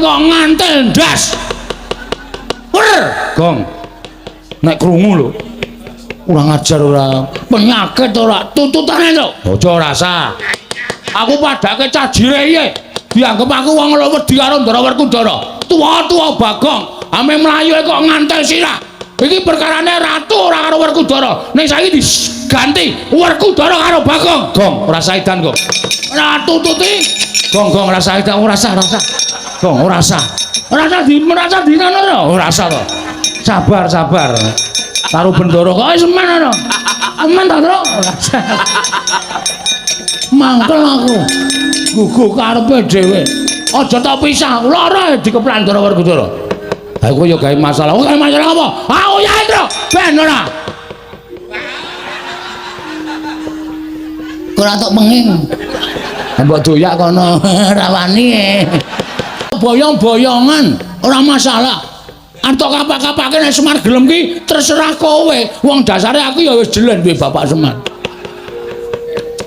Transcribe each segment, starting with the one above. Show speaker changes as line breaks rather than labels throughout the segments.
kok ngantel ndas. Wer, gong. Nek krungu lho. Kurang ajar ora, penyakit ora, tututane to. Aja rasa. Aku padake cah jire iye. Dianggep aku wong lho wedi karo Ndara Werkudara. Tuwa-tuwa Bagong, ame mlayu kok ngantel sirah. Iki perkarane ratu ora karo Werkudara. Ning saiki diganti Werkudara karo Bagong. Gong, ora saidan kok. Ora tututi. Gong, gong ora saidan, ora sah, ora sah. Gong, ora sah. Ora sah di merasa dinane ora. Ora sah to. Sabar, sabar. Karo Bendoro kok wis men ngono. Men ta, Tru? Ora sah. Mangkel aku. Gugu karepe dhewe. Aja tak pisah, lara dikeplan Ndara Werkudara. Ha kowe ya gawe masalah. Gawe masalah apa? Aku ya, Tru. Ben ora. Ora tok penging. Mbok doyak kono rawani. Boyong-boyongan ora masalah. Antok kapak-kapake nek Semar gelem ki terserah kowe. Wong dasare aku ya wis jelen duwe Bapak Semar.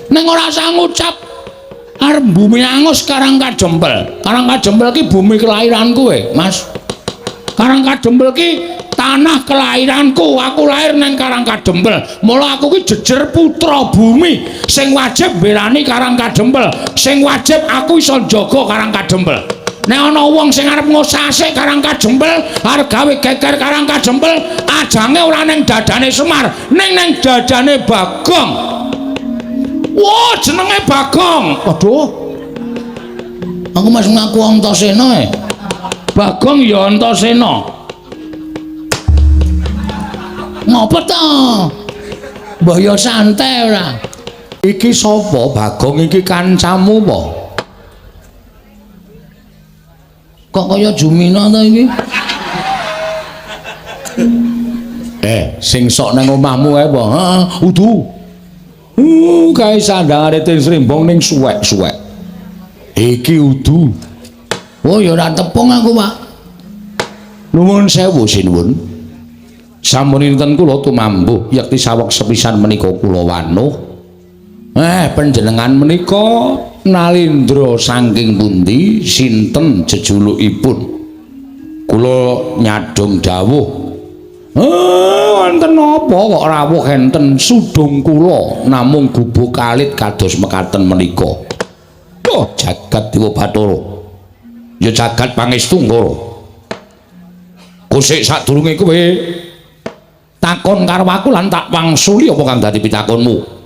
Ning ora usah ngucap arep bumi angus Karang Kajempel. Karang Kajempel ki bumi kelahiranku Mas. Karang Kajempel ki tanah kelahiranku. Aku lahir nang Karang Kajempel. Mula aku ki jejer putra bumi sing wajib mbelani Karang Kajempel. Sing wajib aku iso njaga Karang Kajempel. Nek ana wong sing arep ngosasik Karang Kajempel, arep gawe geger Karang Kajempel, ajange ora ning dadane Semar, ning nang dadane Bagong. Wah, jenenge Bagong. Waduh. Aku mas ngaku Antasena e. Bagong ya Antasena. Ngopo to? Mbah ya santai ora. Iki sapa Bagong iki kancamu apa? Kok kaya Jumina to iki? Sing sok nang omahmu ae apa? Heeh, udu. Kae sandangane ting srimbong ning suwek-suwek. Iki udu. Oh, ya ora tepung aku, Pak. Nuwun sewu sinuwun. Sampun dinten kula tumambuh yekti saweg sepisan menika kula wanuh. Panjenengan menika Nalindra saking pundi sinten jejulukipun? Kula nyadhong dawuh. Wonten napa kok rawuh enten sudung kula namung gubuk kalit kados mekaten menika. Oh, jagat Dewa Bathara. Ya jagat pangestu Ngara. Kusik sadurunge kowe takon karo aku lan tak wangsuli apa kang dadi pitakonmu.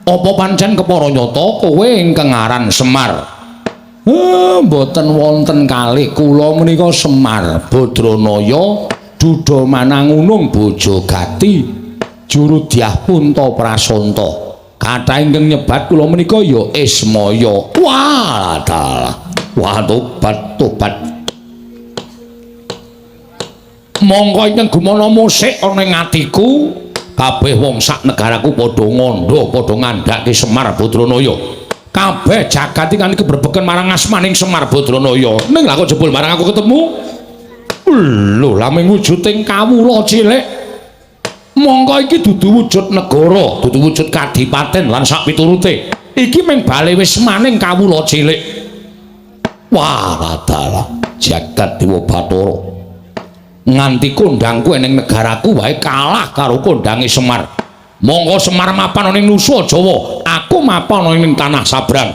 Apa pancen kepara nyata kowe ingkang aran Semar? Mboten wonten kalih kula menika Semar Badranaya Duda Manangunung Bojogati juru dyah Punta Prasanta. Kathah ingkang nyebat kula menika ya Ismaya. Wah, dalah. Wah, tobat tobat. Mongko ingkang gumana musik ana ing atiku. Kabeh wong sak negaraku padha ngandha, padha ngandhake Semar Badranaya. Kabeh jagat iki kan kebrebegen marang asmaning Semar Badranaya. Ning lha kok jebul marang aku ketemu? Lho, lha mung wujuding kawula cilik. Mongko iki dudu wujud negara, dudu wujud kadipaten lan sak piturute. Iki mung bali wismaning kawula cilik. Wah, dalah jagat Dewa Bathara. Nganti kondangku ning negaraku wae kalah karo kondange Semar. Monggo Semar mapan ana ing Nusa Jawa, aku mapan ana ing tanah Sabrang.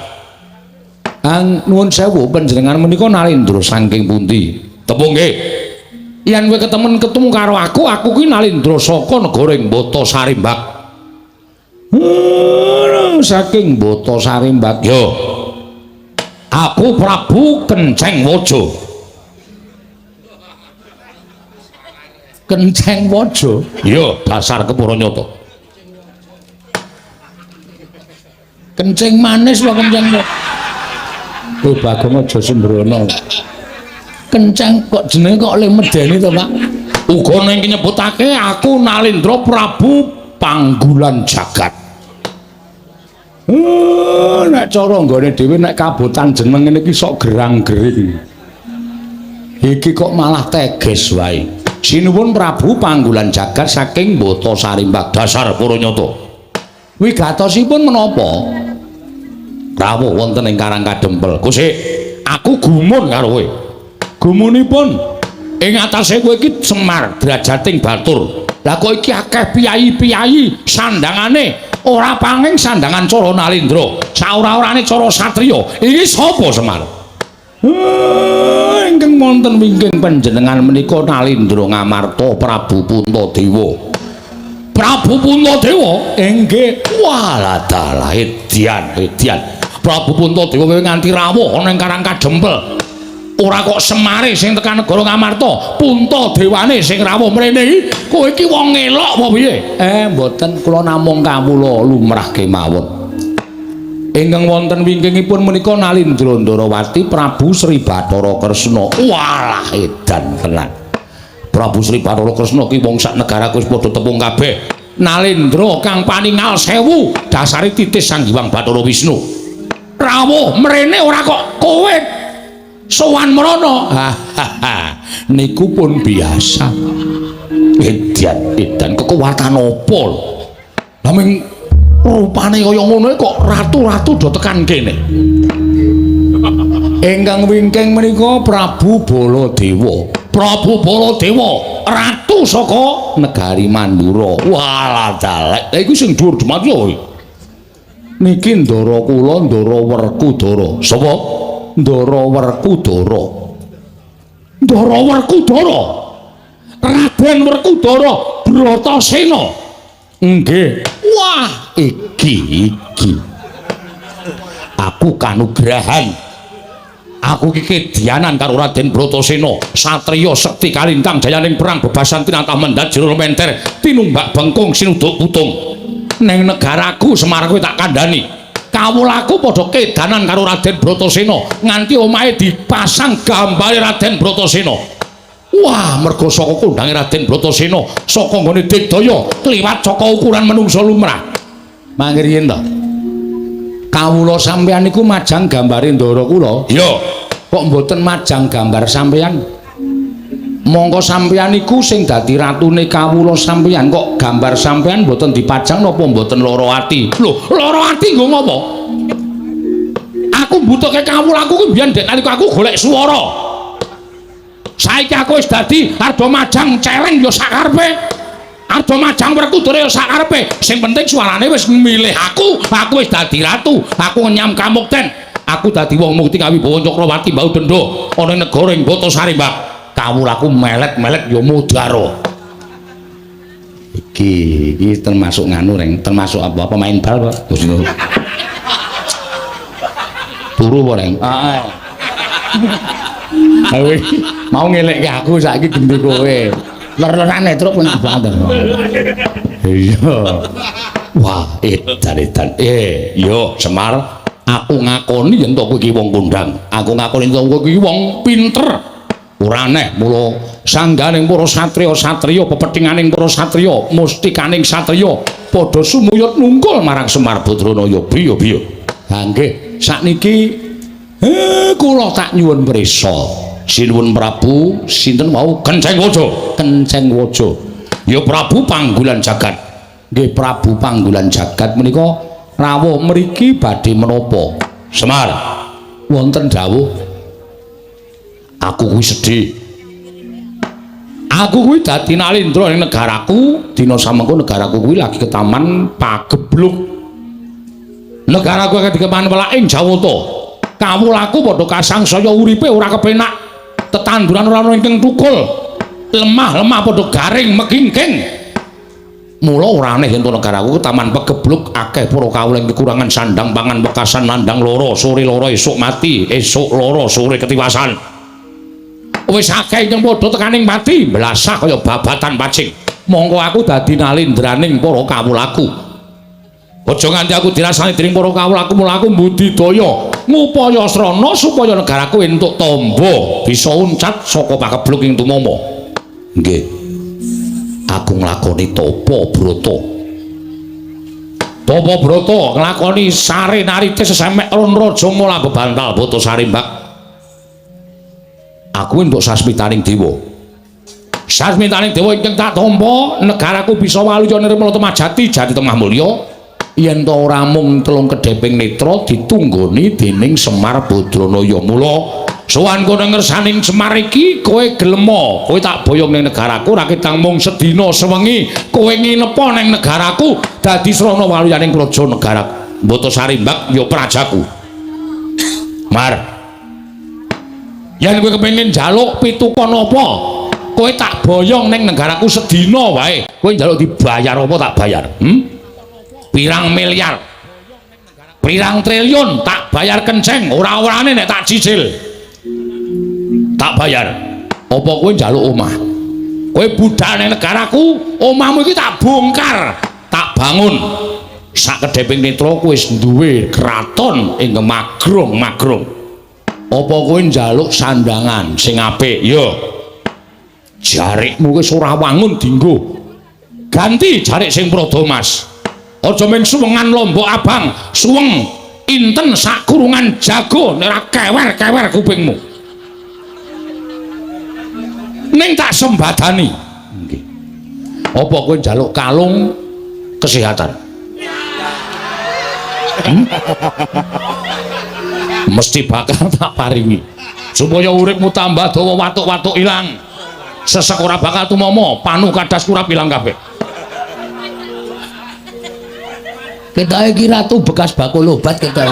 Ang nuwun sewu panjenengan menika Nalindra saking pundi? Tepung nggih. Yen kowe ketemen ketemu karo aku, aku kuwi Nalindra saka negara ing Bata Sarimbak. Saking Bata Sarimbak. Yo. Aku Prabu Kenceng Waja. Kenceng Waja? Iya, dasar kepara nyata. Kencing manis apa kenceng kok? Oh, Bagong aja sembrono. Kenceng kok jenenge kok le medeni to, Pak? Uga ning nyebutake aku Nalindra Prabu Panggulan Jagat. Nek cara nggone dhewe nek kabotan jeneng ngene iki sok gerang-gering. Iki kok malah teges wae. Sinuwun Prabu Panggulan Jagat saking Bata Sarimbak dasar para nyata. Wigatosipun menapa? Rawuh wonten ing Karang Kadempel. Kusik, aku gumun karo kowe. Gumunipun ing atase kowe iki Semar drajating batur. Lah kok iki akeh piyayi-piyayi sandangane ora panging sandangan cara Nalindra, saora-orane cara satriya. Iki sapa Semar? Ingkang wonten wingking panjenengan menika Nalindra Ngamarta Prabu Puntadewa. Prabu Puntadewa? Inggih. Walah dalah edian, edian. Prabu Puntadewa kowe nganti rawuh ana ing Karang Kadempel. Ora kok Semare sing tekan negara Ngamarta, Puntadewane sing rawuh mrene iki. Kowe iki wong ngelok apa piye? Mboten, kula namung kawula lumrah kemawon. Ingkang wonten wingkingipun menika Nalindra Ndarawati Prabu Sri Bathara Kresna. Walah edan tenan. Prabu Sri Bathara Kresna ki wong sak negara wis padha tepung kabeh. Nalindra kang paningal sewu dasare titis Sang Hyang Bathara Wisnu. Rawuh mrene ora kok kowe sowan mrono. Niku pun biasa. Edan edan kekuatan apa lho? Lah ming rupane kaya ngono kok ratu-ratu do tekan kene. Ingkang wingking menika Prabu Baladewa. Prabu Baladewa, ratu saka negari Mandura. Walah dalek. Lah iku sing dhuwur dumadi kuwi. Niki ndara kula Ndara Werkudara. Sapa? Ndara Werkudara. Ndara Werkudara. Raden Werkudara Bratasena. Nggih. Wah, iki iki. Aku kanugrahan. Aku iki kedianan karo Raden Bratasena, satriya sekti kalintang jayaning perang bebasan tinatah mendhat jero menter, tinumbak bengkung sinuduk putung. Neng negaraku Semar kowe tak kandhani. Kawulaku padha kedanan karo Raden Bratasena, nganti omahe dipasang gambare Raden Bratasena. Wah, merga saka kondange Raden Bratasena, saka nggone digdaya kliwat saka ukuran menungsa lumrah. Mangke riyen to. Kawula sampeyan niku majang gambare ndara kula. Iya. Kok mboten majang gambar sampeyan? Mongko sampeyan niku sing dadi ratune kawula sampeyan kok gambar sampeyan mboten dipajang napa mboten lara ati? Lho, lara ati nggo ngopo? Aku mbutuhke kawulaku kuwi biyen dek nalika aku golek swara. Saiki aku wis dadi arep majang celeng ya sakarepe. Arep majang Werkudara ya sakarepe. Sing penting suarane wis milih aku, aku wis dadi ratu, aku ngenyam kamukten. Aku dadi wong mukti kawibawa Cakrawati mbau denda ana ing negara ing Batasari, Mbak. Kawulaku melet-melet ya mudara. Iki iki termasuk nganu reng, termasuk apa? Pemain bal, Pak. Turu apa, Reng? Heeh. Kowe mau ngelekke aku saiki genti kowe. Ler-lerane truk enak banget. Iya. Wah, edan edan. Yo Semar, aku ngakoni yen to kowe iki wong kondang. Aku ngakoni yen to kowe iki wong pinter. Ora aneh mula sangganing para satriya-satriya, pepethinganing para satriya, mustikaning satriya padha sumuyut nungkul marang Semar Badranaya. Biya-biya. Ha nggih, sakniki kula tak nyuwun prisa. Sinuwun Prabu sinten wau? Kenceng Waja. Kenceng Waja. Ya Prabu Panggulan Jagat. Nggih Prabu Panggulan Jagat menika rawuh mriki badhe menapa? Semar, wonten dawuh. Aku kuwi sedih. Aku kuwi dadi nalindra ing negaraku, dina samengko negaraku kuwi lagi ketaman pagebluk. Negaraku akeh dikeman welaking Jawata. Kawulaku padha kasangsaya uripe ora kepenak. Tetanduran ora ana ingkang tukul. Lemah-lemah padha garing megingking. Mula ora aneh yen negaraku ketaman pegebluk akeh para kawula ing kekurangan sandang pangan wekasan nandang lara, sore lara esuk mati, esuk lara sore ketiwasan. Wis akeh ingkang padha tekaning pati, blasah kaya babatan pacing. Mongko aku dadi nalindraning para kawulaku. Aja nganti aku dirasani dening para kawulaku, mula aku mbudidaya ngupaya srana supaya negaraku entuk tamba bisa uncat saka pakebluk ing tumama. Nggih. Aku nglakoni tapa brata. Tapa brata nglakoni sare narite sesemek ron raja mula bebantal Batasari, Mbak. Aku entuk sasmitaning dewa. Sasmitaning dewa ingkang tak tampa, negaraku bisa waluya nirmala temajati jati temah mulya. Yen ta ora mung telung kedheping netra ditunggoni dening Semar Badranaya. Mula Sowan kono ngersaning Semar iki kowe gelemo, kowe tak boyong ning negaraku ra ketang mung sedina sewengi kowe nginepa ning negaraku dadi srana waluyaning praja negara Botosarimbak ya prajaku. Mar. Yen kowe kepengin njaluk pitukon apa? Kowe tak boyong ning negaraku sedina wae. Kowe njaluk dibayar apa tak bayar? Pirang miliar? Pirang triliun tak bayar kenceng, ora-orane nek tak cicil. Tak bayar. Apa kowe njaluk omah? Kowe budal ning negaraku, omahmu iki tak bongkar, tak bangun. Sakedheping netra kowe wis duwe kraton ing magrong-magrong. Apa kowe njaluk sandangan sing apik? Ya. Jarikmu wis ora wangun dinggo. Ganti jarik sing prada mas. Aja mung suwengan lombok abang, suweng inten sakurungan jago nek ora kewer-kewer kupingmu. Ning tak sembadani. Nggih. Apa kowe njaluk kalung kesehatan? Mesti bakal tak paringi. Supaya uripmu tambah dawa, watuk-watuk ilang. Sesek ora bakal tumomo, panu kadas kurap ilang kabeh.
Kita iki ratu bekas bakul obat kita.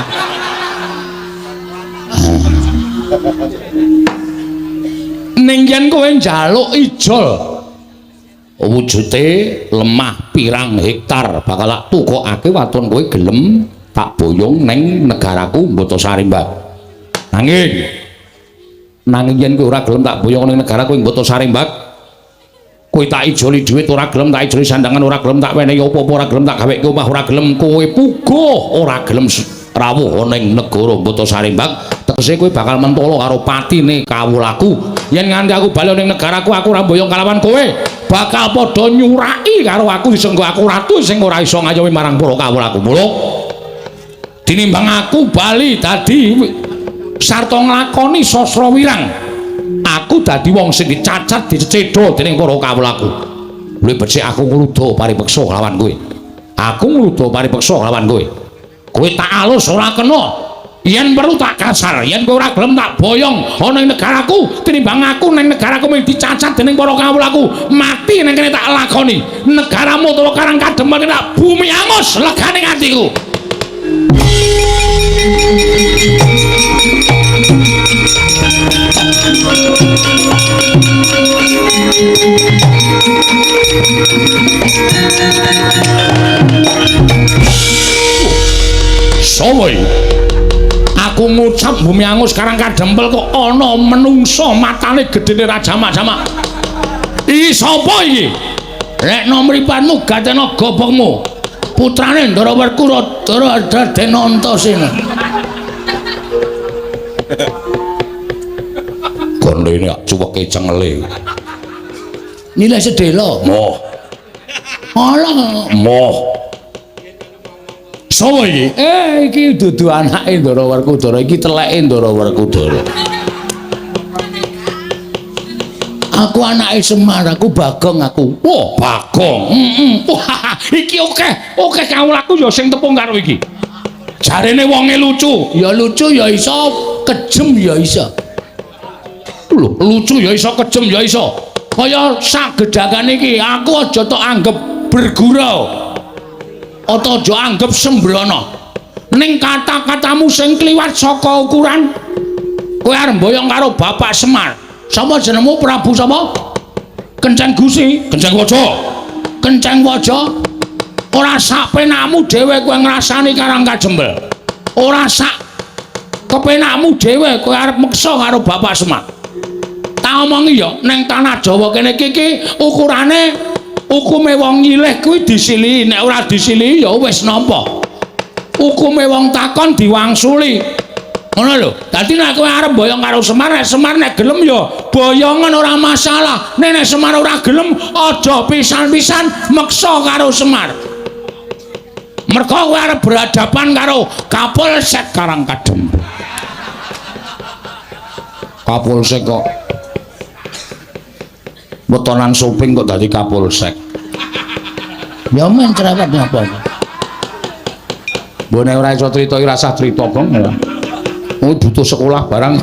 Ning yen kowe njaluk ijol wujude lemah pirang hektar bakal tak tukokake waton kowe gelem tak boyong ning negaraku Botosarimbak. Nanging yen kowe ora gelem tak boyong ning negaraku ing Botosarimbak, kowe tak ijoli dhuwit ora gelem, tak ijoli sandangan ora gelem, tak wenehi apa-apa ora gelem, tak gaweke omah ora gelem, kowe puguh ora gelem rawuh ning negara Botosarimbak, tegese kowe bakal mentolo karo patine kawulaku. Yen nganti aku bali ning negaraku aku ora mboyong kalawan kowe, bakal padha nyuraki karo aku disenggo aku ratu sing ora iso ngayomi marang para kawulaku. Mula tinimbang aku bali dadi sarta nglakoni sastra wirang, aku dadi wong sing dicacat dicecedha dening para kawulaku. Luwih becik aku ngluda paripeksa kelawan kowe. Aku ngluda paripeksa kelawan kowe. Kowe tak alus ora kena. Yen perlu tak kasar, yen kowe ora gelem tak boyong ana ing negaraku, tinimbang aku ning negaraku mung dicacat dening para kawulaku, mati ning kene tak lakoni. Negaramu utawa Karang Kadempel tak bumi angus legane atiku. Sowo aku ngucap bumi angus Karang Kadempel kok ana menungsa matane gedene ra jamak-jamak. Iki sapa iki? Lekno mripatmu gatena gobokmu. Putrane Ndara Werkudara Raden Antasena. Gondene cuweke cengele.
Nilai sedelo.
Moh.
Alah,
moh. Sopo iki?
Iki dudu anake Ndara Werkudara, iki teleke Ndara Werkudara. Aku anake Semar, aku Bagong aku.
Wah, Bagong. Wah, iki akeh, akeh kawulaku ya sing tepung karo iki. Jarene wonge lucu.
Ya lucu ya iso, kejem ya iso.
Lho, lucu ya iso, kejem ya iso. Kaya sak gedhakane iki, aku aja tok anggep bergurau. Atau aja anggep sembrono. Ning kata-katamu sing kliwat saka ukuran, kowe arep mboyong karo Bapak Semar.
Sapa jenengmu Prabu sapa?
Kenceng Gusi, Kenceng Waja.
Kenceng Waja.
Ora sak penakmu dhewe kowe ngrasani Karang Kajembel. Ora sak kepenakmu dhewe kowe arep meksa karo Bapak Semar. Tak omongi ya, ning tanah Jawa kene iki ukurane hukume wong nyilih kuwi disilihi, nek ora disilihi ya wis nampa. Hukume wong takon diwangsuli. Ngono lho. Dadi nek kowe arep boyong karo Semar, nek Semar nek gelem ya boyongan ora masalah. Nek nek Semar ora gelem aja pisan-pisan meksa karo Semar. Mergo kowe arep berhadapan karo Kapolsek Karang Kadempel. Kapolsek kok wetonan soping kok dadi Kapolsek.
Ya men cerewet nyapa.
Mbok nek ora iso crita iki rasah crita, Bang. Oh, butuh sekolah barang.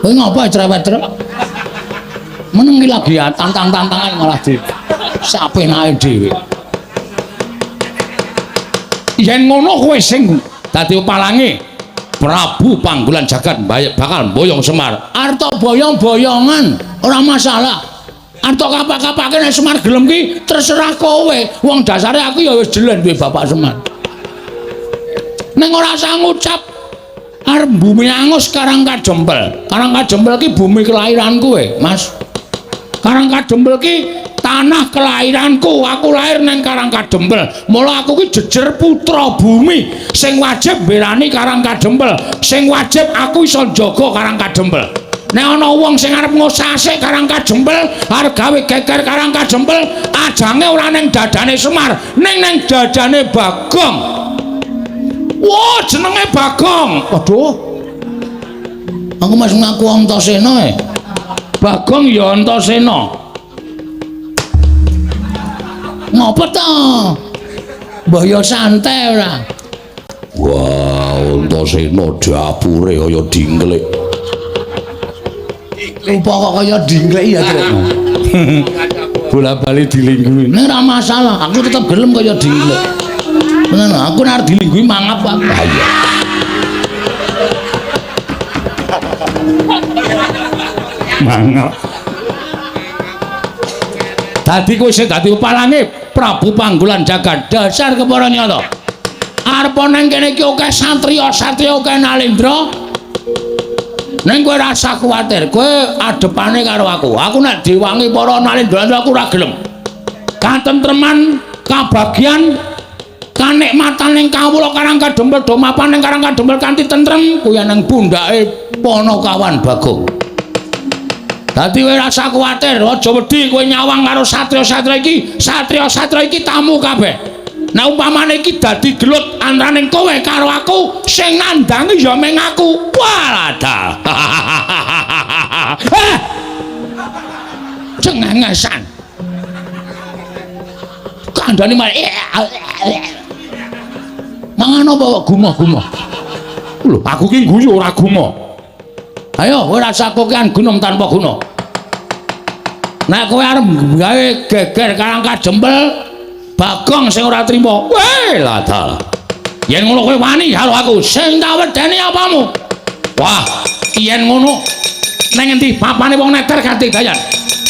Kowe ngopo cerewet truk? Meneng iki lagi tantang-tantangan malah di sapenake dhewe. Yen ngono kowe sing dadi palange Prabu Panggulan Jagat bakal mboyong Semar. Arta boyong-boyongan ora masalah. Arta kapak-kapake nek Semar gelem ki terserah kowe. Wong dasare aku ya wis jelen duwe Bapak Semar. Ning ora usah ngucap arep bumi angus Karang Kajempel. Karang Kajempel ki bumi kelahiranku Mas. Karang Kajempel ki tanah kelahiranku. Aku lahir nang Karang Kajempel. Mula aku ki jejer putra bumi sing wajib mbelani Karang Kajempel. Sing wajib aku iso njaga Karang Kajempel. Nek ana wong sing arep ngosasik Karang Kajempel, arep gawe geger Karang Kajempel, ajange ora ning dadane Semar, ning nang dadane Bagong. Wah, jenenge Bagong. Waduh. Aku masih ngaku Antasena e. Bagong ya Antasena. Ngopo to? Mbah ya santai ora.
Wah, Antasena dapure kaya dingklik.
Rupa kok kaya dingklik ya, Truk.
Bola-bali dilingguhi.
Ning ora masalah, aku tetep gelem kaya dingklik. Bener, aku nek arep dilingguhi mangap aku.
Ah iya. Mangap.
Dadi kowe sing dadi palange Prabu Panggulan Jagat dasar kepara nyata. Arep nang kene iki akeh satriya-satriya akeh nalendra. Ning kowe rasa kuwatir, kowe adepane karo aku. Aku nek diwangi para nalendra aku ora gelem. Katentreman, kabagyan, kanikmatan ning kawula Karang Kadempel do mapan ning Karang Kadempel kanthi tentrem kuwi nang pundhake Panakawan Bagong. Dadi kowe rasa kuwatir, aja wedi kowe nyawang karo satriya-satriya iki, satriya-satriya iki tamu kabeh. Nek umpamane iki dadi gelut antaraning kowe karo aku, sing nandhangi ya mung aku. Walah. Eh. Cengengesan. Kandhane malah mangan apa kok gumoh-gumoh.
Lho, aku ki guyu ora gumoh.
Ayo, kowe rasa kokean gunung tanpa guna. Nek kowe arep gawe geger Karang Kajempel, Bagong sing ora trima.
Weh, lah dalah.
Yen ngono kowe wani karo aku, sing tak wedeni apamu? Wah, yen ngono nang endi papane wong neter kanthi dayan.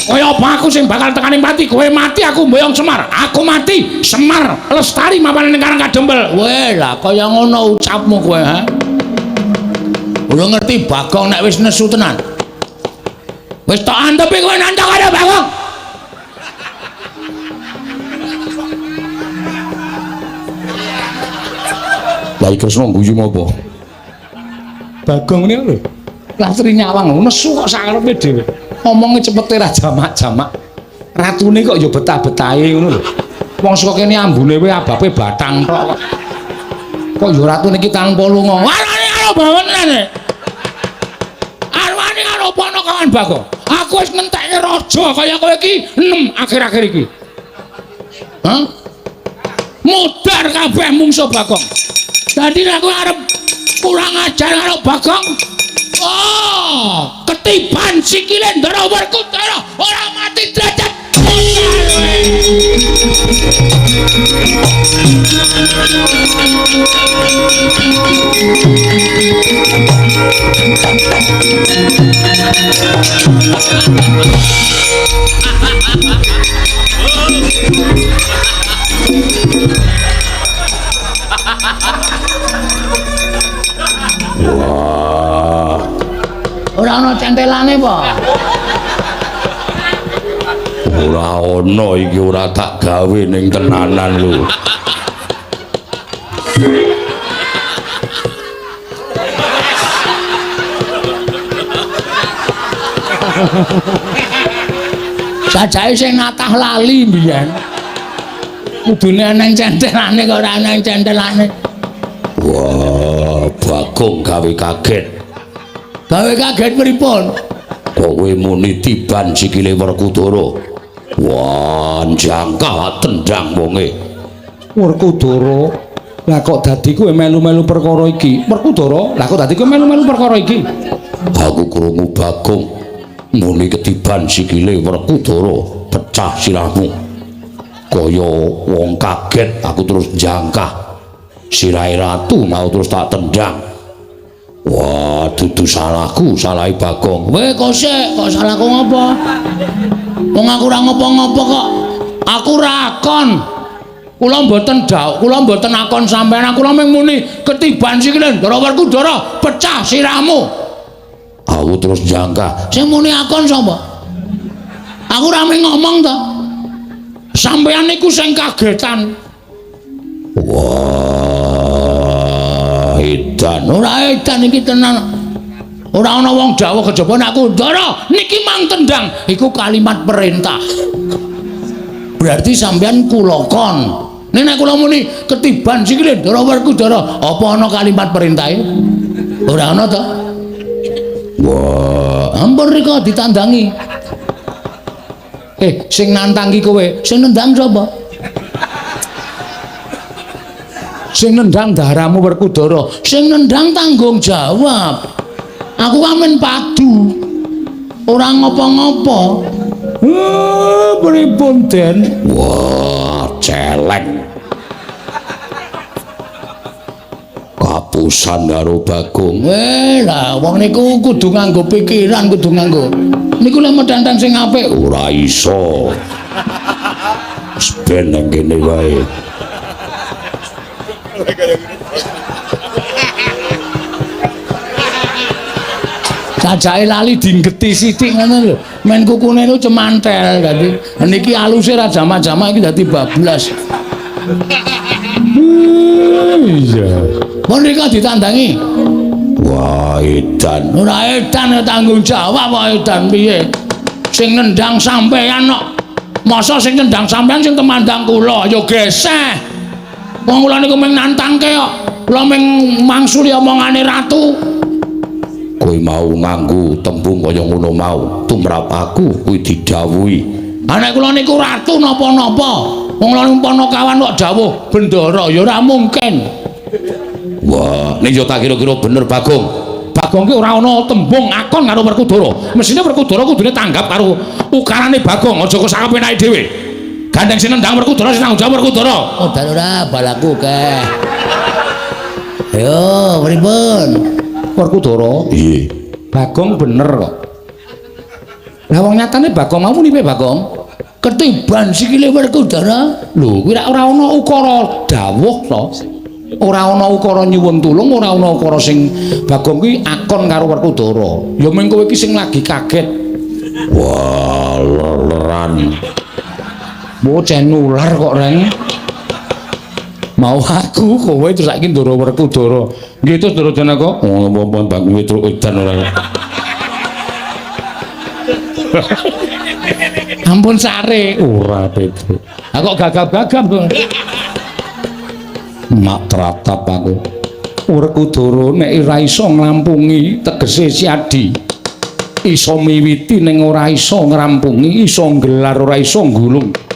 Kaya apa aku sing bakal tekaning pati, kowe mati aku mboyong Semar. Aku mati, Semar lestari mapane ning Karang Kadempel. Weh, lah kaya ngono ucapmu kowe, ha? Ora ngerti Bagong nek wis nesu tenan. Wis tok antepi kowe nantang karo Bagong.
Lah Kresna guyu apa?
Bagong ngene lho. Lastri nyawang nesu kok sakarepe dhewe. Omonge cepete ra jamak-jamak. Ratune kok ya betah-betahe ngono lho. Wong saka kene ambune wae abape batang tok kok. Kok ya ratune iki tanpa lunga. Warane karo bawenane. Arwane karo Panakawan Bagong. Aku wis ngentekke raja kaya kowe iki 6 akhir-akhir iki. Hah? Mudar kabeh mungsuh Bagong. Dadi nek kowe arep kurang ajar karo Bagong, oh, ketiban sikile Ndara Werkudara ora mati derajat.
Wah.
Ora ana centelane apa?
Ora ana iki, ora tak gawe ning tenanan lho.
Sajake sing natah lali mbiyen. Kudune eneng centelane kok ora eneng centelane.
Wah, Bagong gawe kaget.
Gawe kaget pripun?
Kowe muni tiban sikile Werkudara. Wah, jangkah tendang wonge.
Werkudara, lah kok dadi kowe melu-melu perkara iki? Werkudara, lah kok dadi kowe melu-melu perkara iki?
Aku krungu Bagong muni ketiban sikile Werkudara pecah sirahmu. Kaya wong kaget aku terus jangkah sirahe ratu mau terus tak tendang. Wah, dudu salahku, salahe Bagong.
Weh, kok sik, kok salahku ngopo? Wong aku ora ngopo-ngopo kok. Aku ora akon. Kula mboten dhawuh, kula mboten akon sampean. Kula mung muni ketiban sikile Ndara Werkudara pecah sirahmu.
Aku terus jangkah.
Sing muni akon sapa? Aku ora mung ngomong to. Sampean niku sing kagetan.
Wah, edan.
Ora edan iki tenan. Ora ana wong dawuh kejaba nek aku Ndara niki mang tendang, iku kalimat perintah. Berarti sampean kula kon. Nek nek kula muni ketiban sikile Ndara Werkudara, apa ana kalimat perintahe? Ora ana to.
Wah,
ampun rika ditandangi. Sing nantang ki kowe, sing nendang sapa? Sing nendang daramu Werkudara, sing nendang tanggung jawab. Aku kan padu. Ora ngopo-ngopo. Pripun Den?
Wah, celeng. Kapusan karo Bagong.
Lah wong niku kudu nganggo pikiran, kudu nganggo. Niku lek metenteng sing apik
ora iso. Ben nang kene wae.
Cacake lali dinggeti sithik ngono lho. Men kukune niku cemantel dadi niki aluse ra jamak-jamak iki dadi bablas.
Iya.
Pun rika ditandangi.
Wah, edan.
Ora edan tanggung jawab kok edan piye? Sing nendang sampean kok. Masa sing nendang sampean sing temandang kula ya geseh. Wong kula niku mung nantangke kok. Kula mung mangsuli omongane ratu.
Kowe mau nganggo tembung kaya ngono mau, tumrap aku kuwi didhawuhi.
Ha nek kula niku ratu napa-napa, wong kula niku panakawan kok dawuh bendara ya ora mungkin.
Wah, ning yo tak kira-kira bener Bagong.
Bagong ki ora ana tembung akon karo Werkudara. Mesine Werkudara kudune tanggap karo ukarane Bagong, aja kok sakapenake dhewe. Gandeng sing nendang Werkudara sing tanggung jawab Werkudara. Oh, ora balaku keh. Ayo, pripun? Werkudara?
Iya.
Bagong bener kok. Lah wong nyatane Bagong mau muni piye Bagong? Ketiban sikile Werkudara. Lho, kuwi ora ana ukara dawuh to. Ora ana ukara nyuwun tulung, ora ana ukara sing Bagong kuwi akon karo Werkudara. Ya mung kowe iki sing lagi kaget.
Wah, leran.
Bocah nular kok, Reng. Mau aku kowe terus saiki Ndara Werkudara. Nggih terus Ndara Janaka.
Oh, apa-apa Bagong Petruk edan ora.
Ampun sare.
Ora Petruk.
Ha kok gagap-gagap kok.
Mak tratap aku.
Werkudara nek ora iso nglampungi tegese Siadi. Iso miwiti ning ora iso ngrampungi, iso nggelar ora iso nggulung.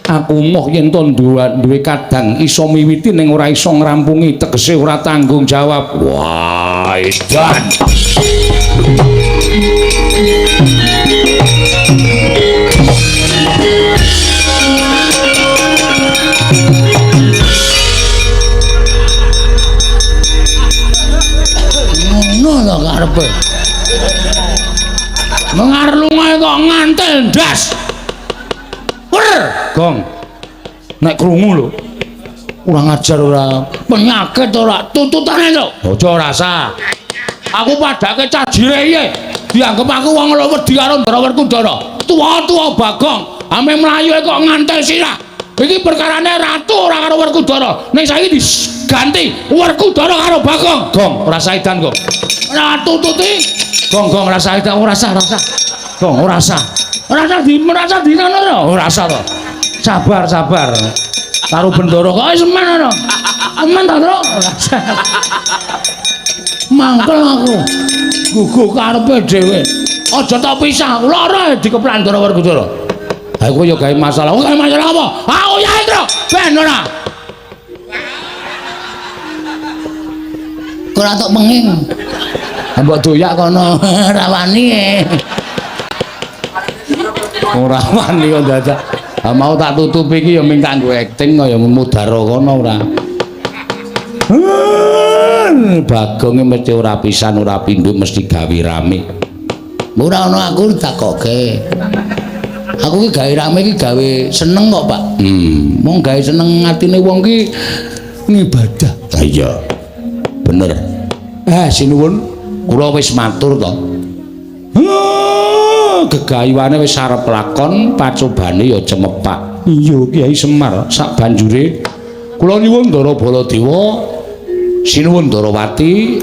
Aku moh yen to duwe kadang iso miwiti ning ora iso ngrampungi tegese ora tanggung jawab.
Wah, edan.
Ngono lho karepe. Mengarlungae kok ngantel ndas. Wer,
Gong. Nek krungu lho.
Kurang ajar ora. Penyakit ora tuntutane lho.
Aja rasa.
Aku padake cah jire piye? Dianggep aku wong lho wedi karo Ndara Werkudara. Tuwa-tuwa Bagong, ame mlayu kok ngantel sirah. Iki perkarane ratu ora karo Werkudara. Ning saiki diganti Werkudara karo Bagong.
Gong, ora saidan kok.
Ora tututi.
Gong, gong ora saidan, ora sah, ora sah. Gong, ora sah.
Ora sah di merasa di ngono ora.
Ora sah to. Sabar, sabar.
Karo Bendara kok wis men ngono. Men ta, Tru? Ora sah. Mangkel aku. Guguh karepe dhewe. Aja tak pisah, lara dikeplan Ndara Werkudara.
Ha kowe ya gawe masalah.
Gawe masalah apa? Aku ya, Tru. Ben ora. Ora tok penging. Mbok doyak kono ora wani. Ora wani kok dadak. Ha mau tak tutupi iki ya mung kanggo acting kaya mudara kono ora. Bagonge mesti ora pisan ora pindho mesti gawe rame. Ora ana aku takoke. Aku ki gawe rame ki gawe seneng kok, Pak. Mung gawe seneng atine wong ki ngibadah. Ha iya. Bener. Sinuwun, kula wis matur to. Gegayuhane wis arep lakon, pacobane ya cemepak. Iya, Kyai Semar, sak banjure kula nyuwun Ndara Baladewa, sinuwun Ndarawati,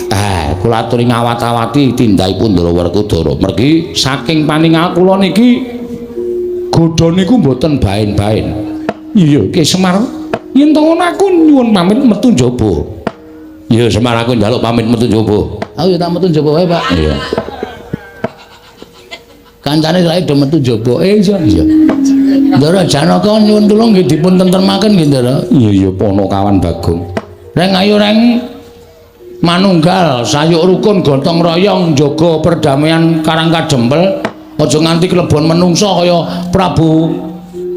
kula aturi ngawat-awati tindakipun Ndara Werkudara. Mergi saking paningal kula niki godha niku mboten baen-baen. Iya, Kyai Semar, yen to ngono aku nyuwun pamit metu njaba. Iya, Semar aku njaluk pamit metu njaba. Aku ya tak metu njaba wae, Pak. Iya. Kancane saiki do metu njaba. Iya, iya. Ndara Janaka nyuwun tulung nggih dipun tentremaken nggih, Ndara. Iya, iya, Ponokawan Bagong. Reng ayo reng manunggal sayuk rukun gotong royong njaga perdamaian Karang Kadempel. Aja nganti klebon menungsa kaya Prabu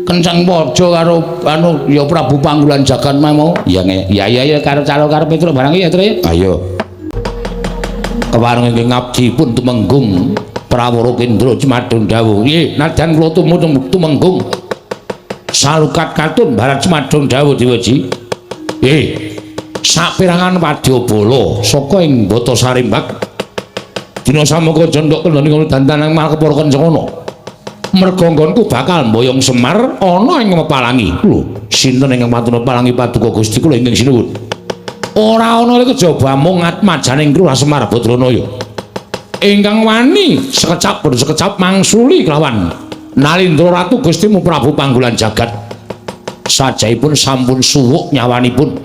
Kenceng Waja karo anu ya Prabu Panggulan Jagat mau. Iya ya ya ya karo calo karo Petruk barang ya Tru. Ayo. Kepareng ingkang ngabdi pun tumenggung Prawara Kendra Cemadon dawuh. Nggih, nadyan kula tumenggung salukat katun barat Cemadon dawuh Dewaji. Nggih. Saperangan wadyabala saka ing Bata Sarimbak. Dina samangka jendhok kendhane ngono dandanang malah kepara kencana. Merga nggonku bakal mboyong Semar ana ing Mepalangi. Lho, sinten ingkang wantun Mepalangi paduka Gusti kula ingkang sinuwun. Ora ana kejaba mung atmajaning Kula Semar Badranaya. Ingkang wani sekecap sekecap mangsuli kelawan Nalindra Ratu Gustimu Prabu Panggulan Jagat. Sajaipun sampun suwuk nyawanipun.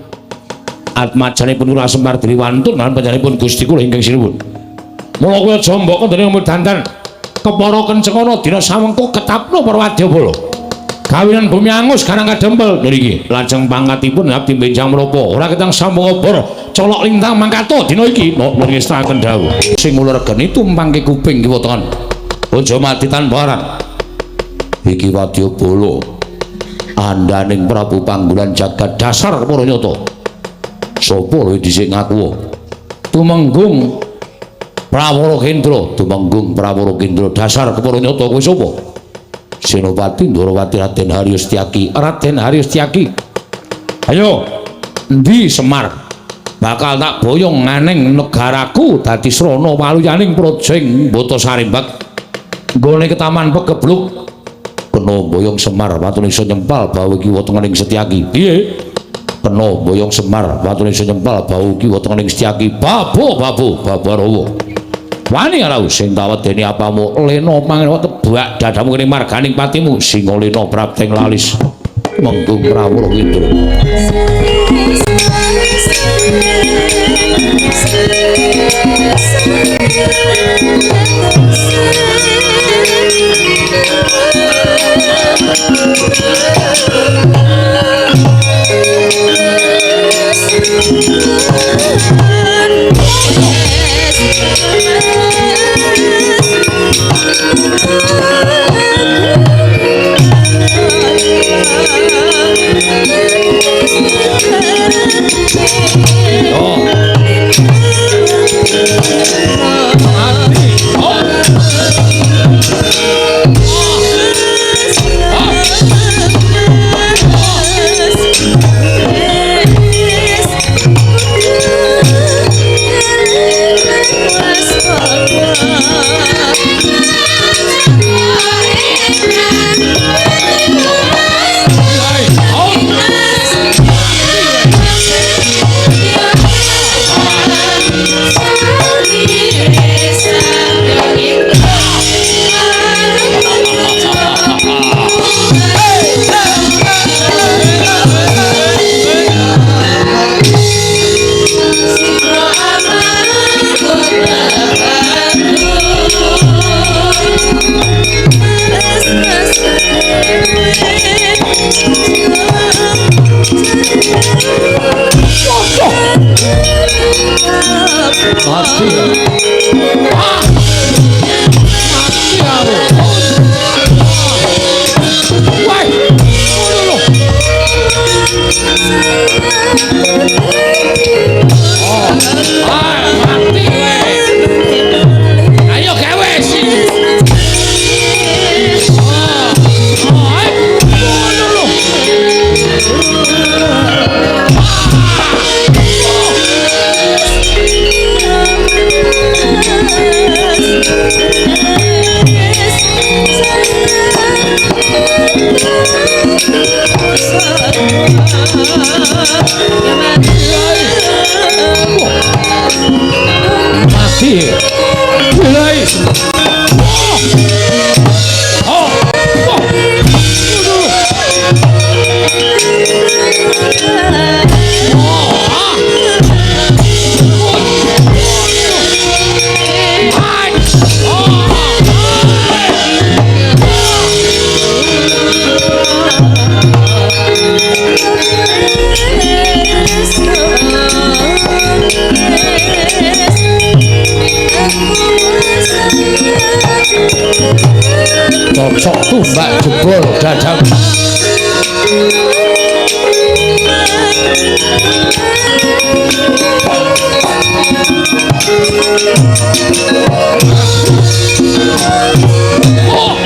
Atmajanipun Kula Semar diri wantun lan panjenenganipun Gusti kula ingkang sinuwun. Mula kowe aja mbok kendhane ngomong dandan. Kepara kencengana dina samengko ketapno para wadyabala. Gawinan bumi angus Karang Kadempel niki. Lajeng pangkatipun abdi benjang menapa? Ora ketang sambung obor, colok lintang mangkato dina iki. Nuwun ngestakaken dawuh. Sing uler geni tumpangke kuping kiwa tengen. Aja mati tanpa aran. Iki wadyabala. Andaning Prabu Panggulan Jagat dasar kepara nyata. Sapa lho dhisik ngaku? Tumenggung Prawara Kendra, tumenggung Prawara Kendra dasar kepara nyata kowe sapa? Senopati Ndarawati Raden Haryo Setyaki. Raden Haryo Setyaki. Ayo, endi Semar? Bakal tak boyong nganeng negaraku dadi srana waluyaning praja ing Bata Sarimbak. Nggone ketaman pegebluk. Kena boyong Semar watune iso nyempal bau kiwa tengening Setyaki. Piye? Kena boyong Semar watune iso nyempal bau kiwa tengening Setyaki. Babo babo babarawa. Wani ora sing tawedeni apamu lena mangan kebak dadamu kene marganing patimu singa lena prapteng lalis menggung Prawara Kendra. Oh. Mati. Oh.
Cok tumbak jebol dadamu. Oh.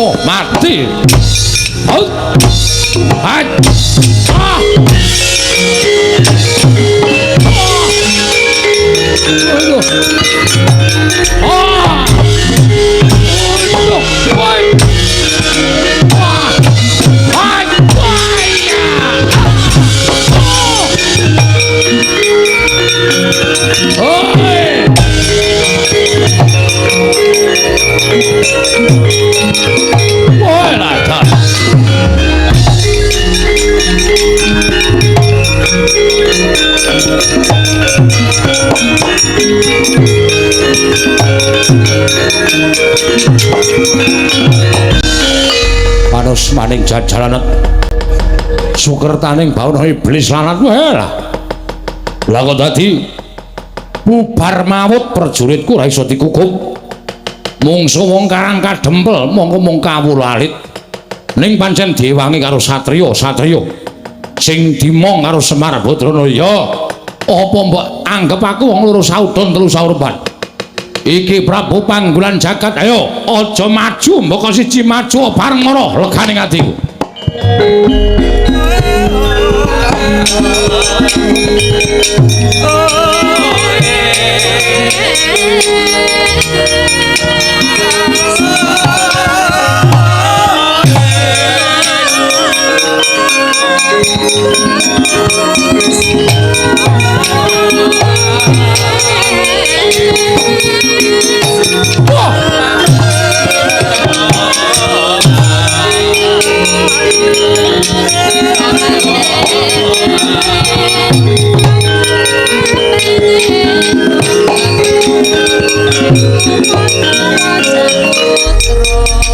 Oh, mati. Oh. Ah. Ah. Aduh. Ah. Aduh. Woi. Ah. Ah. Oi. Oi lah ta. Panos maning jajalanet sukertaning bawana iblis lanat wae lah. Lah kok dadi bubar mawut prajuritku ora iso dikukup. Mungsu wong karang kadempel mongko mung kawula alit. Ning pancen diwangi karo satriya-satriya sing dimong karo Semar Badrana ya. Apa mbok anggep aku wong loro saudon telu saurban? Iki Prabu Panggulan Jagat, ayo aja maju mbok siji maju bareng mara legane atiku.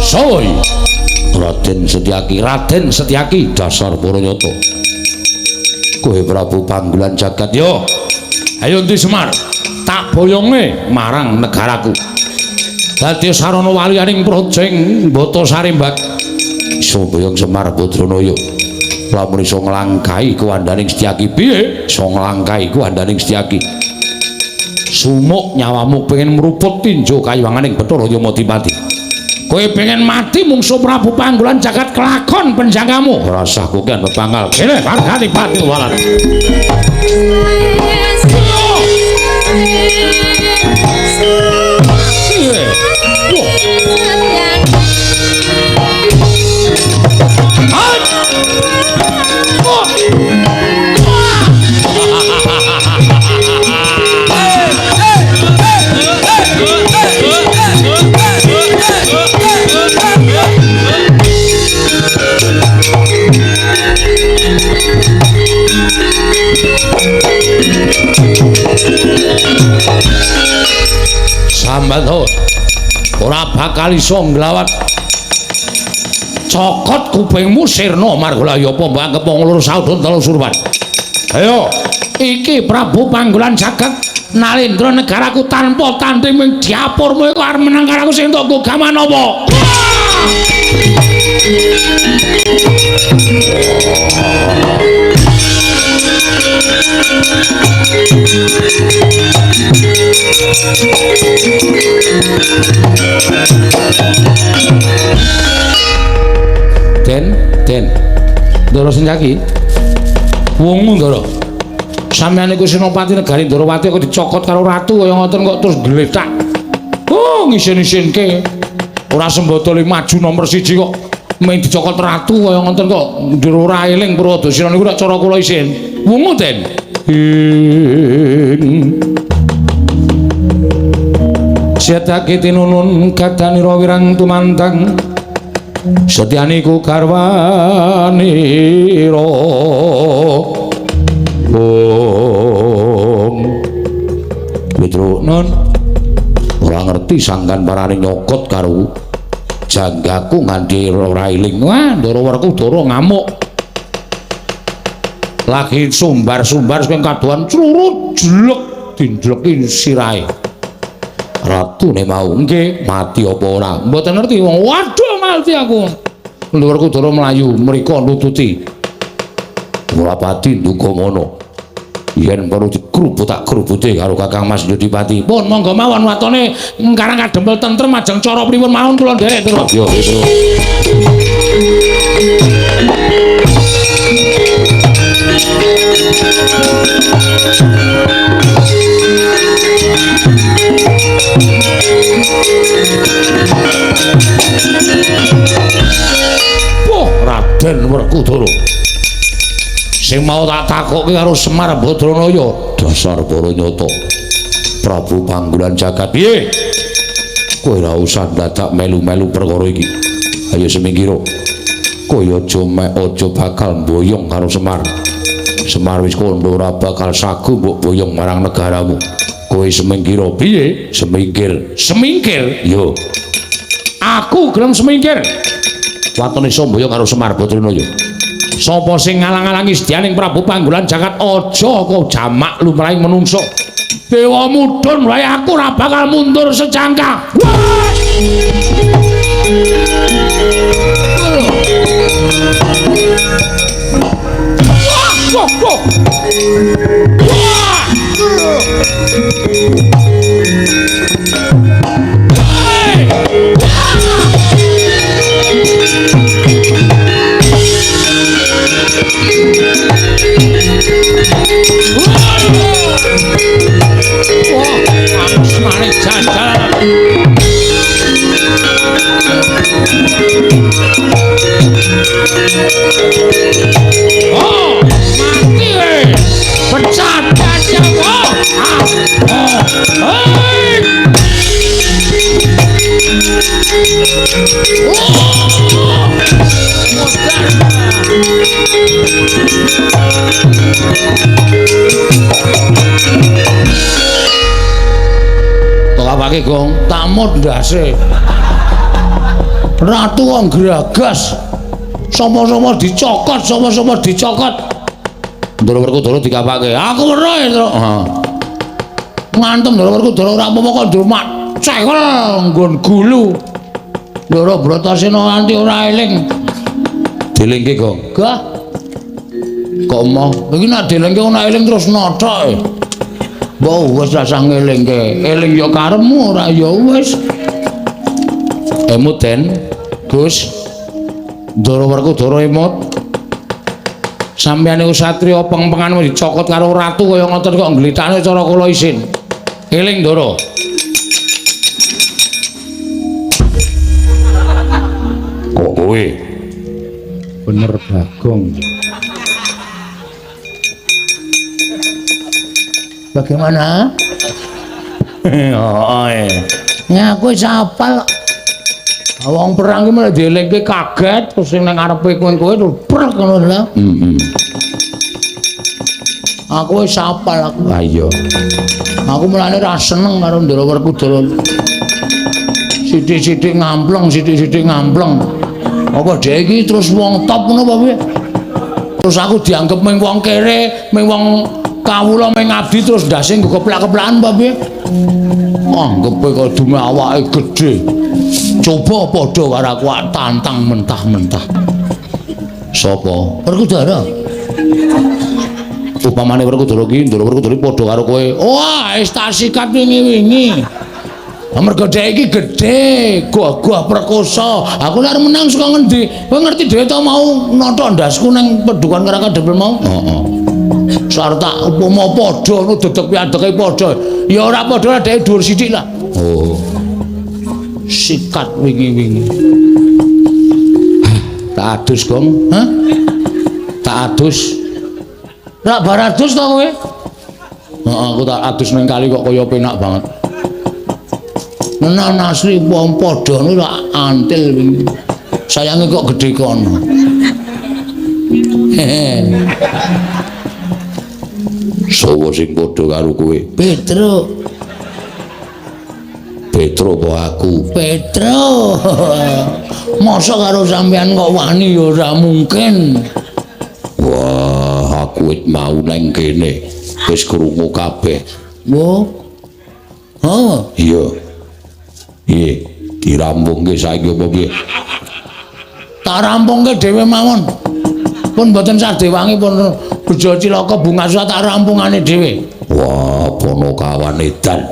Soi Raden Setyaki, Raden Setyaki dasar Puranyata. Kowe Prabu Panggulan Jagat yo. Ayo endi Semar, tak boyonge marang negaraku. Dadi sarana waliyaning praja ing Batasari Mbak. Iso boyong Semar Badranaya. Lamun iso nglangkahi kuwandaning Setyaki piye? Iso nglangkahi kuwandaning Setyaki. Sumuk nyawamu pengen mruput tinju kayuwanganing Bathara Yamadipati. Kowe pengen mati mungsu Prabu Panggulan Jagat kelakon penjagamu. Ora usah kokean pepangkal. Kene margani pati walat. Sambat ora bakal iso nglawat. Cokot kupingmu sirna margolaya apa mbok anggep wong loro saudon telu surwan. Ayo, iki Prabu Panggulan Jagat Nalendra negaraku tanpa tanding ming diapurmu iku arep menang karo aku sing entuk gaman apa? Den, Den. Ndara Setyaki. Wungu Ndara.
Sampeyan niku Senopati Negari Ndorowati kok dicokot karo ratu kaya ngoten kok terus gletak. Oh, ngisin-isinke. Ora sembadale maju nomor 1 kok mung dicokot ratu kaya ngoten kok ndur ora eling Purwadasena niku nek cara kula isin. Wungu Den. Setake tinunun kadanira wirang tumandang setyaniku garwanira. Om Petro non ora ngerti sangkan parane nyokot karo janggaku nganti ora eling. Wah, Ndara Werkudara ngamuk. Lagi sumbar-sumbar sing kadohan crurut jlek dinjleki sirahe. Ratune mau nggih mati apa ora? Mboten ngerti wong. Waduh mati aku. Ndara Werkudara mlayu mriko nututi. Ora pati nduga ngono. Yen perlu dikrubut tak krubute karo Kakang Mas Yudipati. Pun monggo mawon watone Karang Kadempel tentrem ajeng cara pripun mawon kula nderek terus. Yo terus. Wah, Raden Werkudara. Sing mau tak takokke karo Semar Badranaya, dasar para nyata. Prabu Panggulan Jagat piye? Kowe ora usah dadak melu-melu perkara iki. Ayo semingkira. Kowe aja mek aja bakal mboyong karo Semar. Semar wis kandha ora bakal sagu mbok boyong marang negaramu. Kowe semingkira piye? Semingkir. Semingkir? Yo. Aku gelem semingkir. Watone iso mboyong karo Semar Badranaya. Sapa sing ngalang-alangi sedyaning Prabu Panggulan Jagat aja kok jamak lumrahing menungso. Dewa mudhun wae aku ora bakal mundur sejangka. Wah, wah, wah. Oh, mati we. Pecah dada kok. Ah, oh, hei. Oh, modar. Tok apake, Gong? Tamut ndase. Ratu wong gragas. Sapa-sapa dicokot, sapa-sapa dicokot. Ndara Werkudara dikapake. Aku weruh ya, Tru. Heeh. Ngantem Ndara Werkudara ora apa-apa kok ndrumak cewel nggon gulu. Ndara Bratasena nganti ora eling. Dilingke, Gong. Gah. Kok emoh? Iki nek dilingke ora eling terus nothok. Mbok wis rasah ngelingke. Eling ya karepmu, ora ya wis. Emut Den, Gus. Ndara Werkudara emut. Sampeyan niku satriya peng-pengan dicokot karo ratu kaya ngoten kok nglithakne cara kula isin. Eling Ndara. Kok kowe? Bener Bagong. Bagaimana? Heeh. Ya aku wis hafal. Wong perang ki malah dielingke kaget terus sing nang ngarepe kowe-kowe terus prek ngono lho. Heeh. Aku wis hafal aku. Ha iya. Aku mulane ra seneng karo Ndara Werkudara. Sithik-sithik ngampleng, sithik-sithik ngampleng. Apa dhek iki terus wong top ngono apa piye? Terus aku dianggep mung wong kere, mung wong kawula mung abdi terus ndase nggo keplak-keplakan apa piye? Anggepe kok dume awake gedhe. Coba padha karo aku tantang mentah-mentah. Sapa? Werkudara. Upamane Werkudara ki Ndara Werkudara padha karo kowe. Wah, wis tak sikat wingi-wingi. Mergo dhek iki gedhe, gagah perkosa. Aku nek menang saka ngendi? Kowe ngerti dhewe to mau nothok ndasku nang pedukan Karang Kadempel mau? Heeh. Mosok arep tak upama padha ngono dedeg piadeke padha. Ya ora padha dhek dhuwur sithik lah.
Oh.
Sikat wingi-wingi.
Tak adus, Gong.
Hah?
Tak adus.
Rak bar adus to kowe? Heeh, aku tak adus ning kali kok kaya penak banget. Nenan asli wong padha ngono rak antil wingi. Sayange kok gedhe kono. Hehe.
Sowo sing padha karo kowe?
Petro.
Petro apa aku?
Petro. Mosok karo sampean kok wani ya ora mungkin.
Wah, aku wit mau nang kene wis krungu kabeh.
Wo. Oh,
iya. Piye? Dirampungke saiki apa piye?
Tak rampungke dhewe mawon. Pun mboten sadewangi pun bejo cilaka bunga tak rampungane dhewe.
Wah, Ponokawan edan.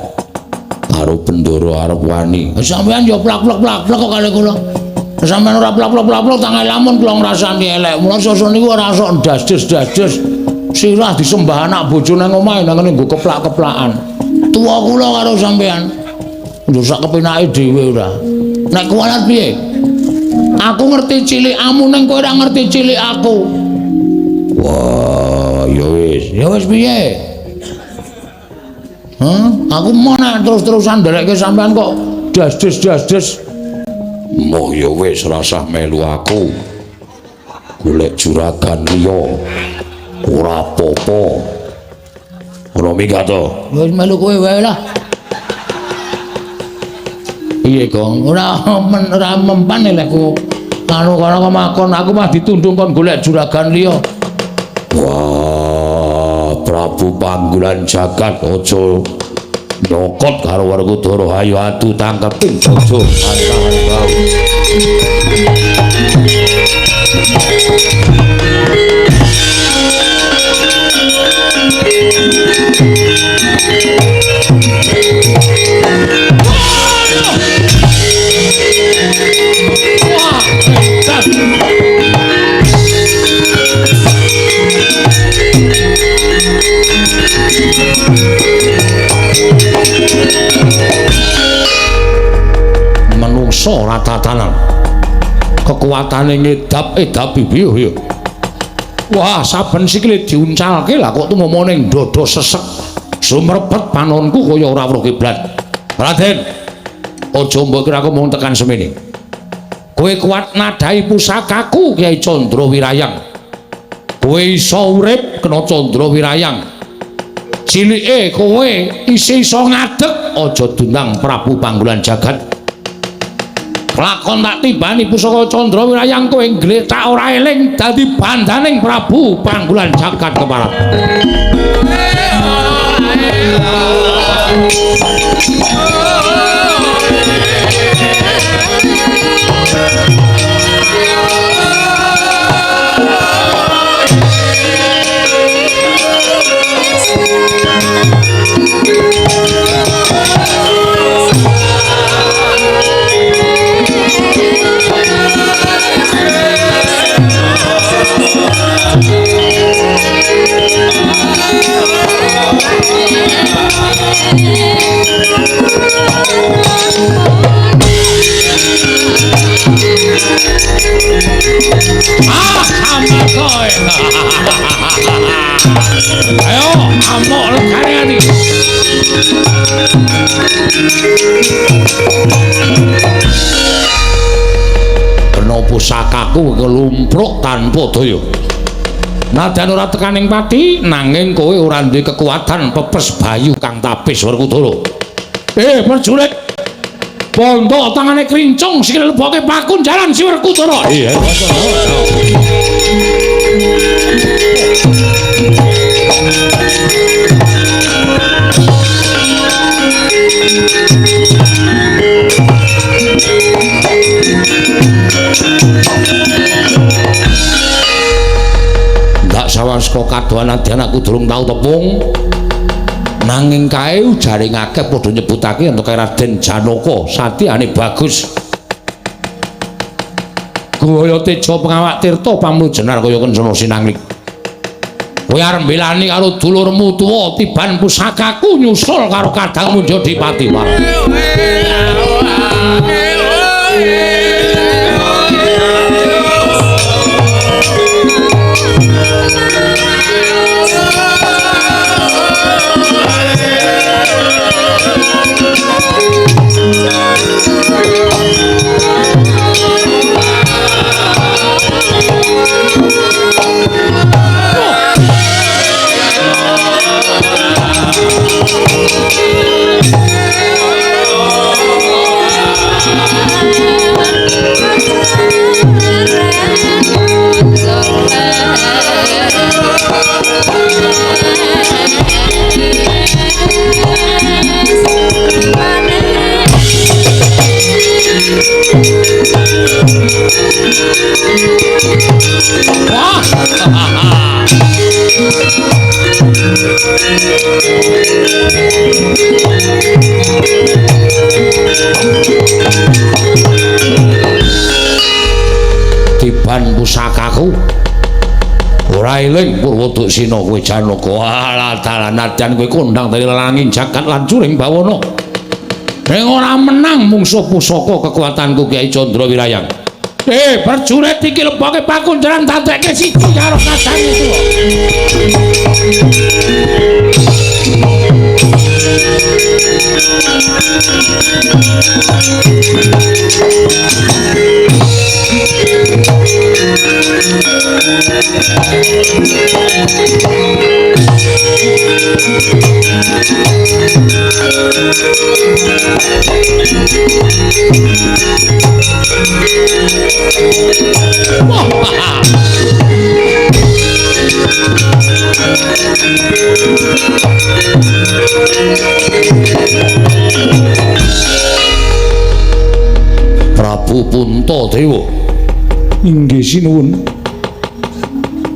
Karo Bendoro arep wani.
Sampeyan ya plak-plak-plak kok kali kula. Sampeyan ora plak-plak-plak tangan lamun kula ngrasani elek. Mula sosok niku ora sok ndas-des-das-des. Sirah disembah anak bojo nang omahe nang ngene nggo keplak-keplakan. Tuwa kula karo sampeyan. Lho sak kepenake dhewe ora. Nek kuwalat piye? Aku ngerti cilikamu ning kowe ora ngerti cilik aku.
Wah, ya wis.
Ya wis piye? Hah? Aku mau nek terus-terusan nderekke sampean kok das-des-das-des.
Moh ya wis rasah melu aku. Golek juragan liya. Ora apa-apa. Ora minggat to.
Wis melu kowe wae lah. Piye, Gong? Ora ora mempan lek ku anu kono kemakon aku mah ditundung kon golek juragan liya.
Wah, Prabu Panggulan Jagat aja nyokot karo Werkudara, ayo adu tangkeping bojo antahan bau.
Wah, hebat.
Menungso ora tatanan. Kekuatane ngedap-edap piye ya. Wah, saben sikile diuncalke lah kok tumama ning dada sesek. Sumrebet panonku kaya ora weruh kiblat. Raden, aja mbok kira aku mung tekan semene. Kowe kuat nadai pusakaku Kyai Candra Wirayang. Kowe iso urip kena Candra Wirayang. Cilike kowe isih iso ngadeg aja dundang Prabu Panggulan Jagat. Lakon tak tibani pusaka Candra Wirayang kowe nggletak ora eling dadi bandaning Prabu Panggulan Jagat keparat. Ah, amok. Ayo, amok legane ati. Kena pusakaku kelumpruk tanpa daya. Nadyan ora tekaning pati, nanging kowe ora duwe kekuatan pepes bayu kang tapis Werkudara. Prajurit. Bondo tangane krincung sikile leboke pakunjaran si Werkudara. Iya. Ndak sawang saka kadohan nadyan aku durung tau tepung. Nanging kae ujare ngakeh padha nyebutake yen Raden Janaka satyane bagus. Gaya teja pengawak tirta pamlujenar kaya kencana sinanglik. Kowe arep mbelani karo dulurmu tuwa tiban pusakaku nyusul karo kadangmu Jodipati. Tiban pusakaku ora eling Purwoduksina kowe Janaka. Alah dalan nadyan kowe kondang dari langit jagat lan curing bawana. Ning ora menang mungsuh pusaka kekuatanku Kyai Candra Wirayang. Prajurit iki leboke pakunjaran dadekke siji karo kadang itu. Prabu Puntadewa.
Inggih sinuwun.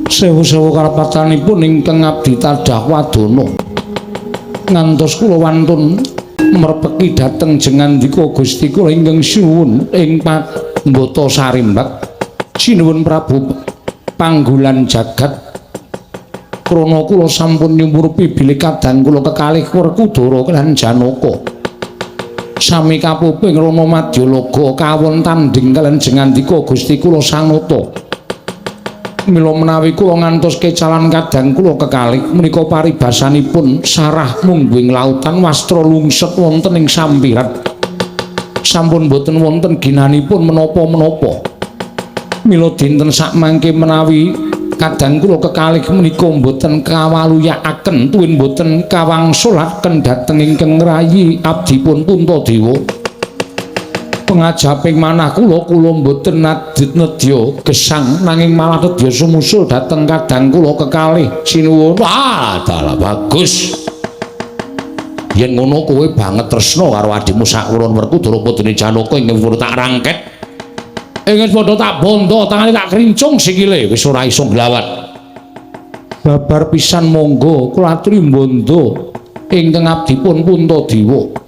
Sewu-sewu karapatanipun ingkang abdi tadah wadana. Ngantos kula wantun merpeki dhateng jengandika Gusti kula ingkang sinuwun ing Pagbata Sarimbak. Sinuwun Prabu Panggulan Jagat. Krana kula sampun nyumurupi bilih kadang kula kekalih Werkudara lan Janaka. Sami kapuping Rana Madyalaga kawon tandhing kaliyan jengandika Gusti kula Sanata. Mila menawi kula ngantos kecalan kadang kula kekalih menika paribasanipun sarah mungguing lautan wastra lungset wonten ing sampiran. Sampun boten wonten ginanipun menapa-menapa. Mila dinten sakmangke menawi kadang kula kekalih menika boten kawaluyakaken tuwin boten kawangsulaken dhateng ingkang rayi abdipun Puntadewa. Pengajaping manah kula kula mboten nadit nedya gesang nanging malah nedya sumusul dhateng kadang kula kekalih. Sinuwun.
Wah, dalah bagus. Yen ngono kowe banget tresna karo adhimu sakurun Werkudara putune Janaka ingkang padha tak rangket. Ingkang padha tak bondo, tangane tak krincung sikile wis ora iso nglawat.
Babar pisan monggo kula aturi bondo ingkang abdipun Puntadewa.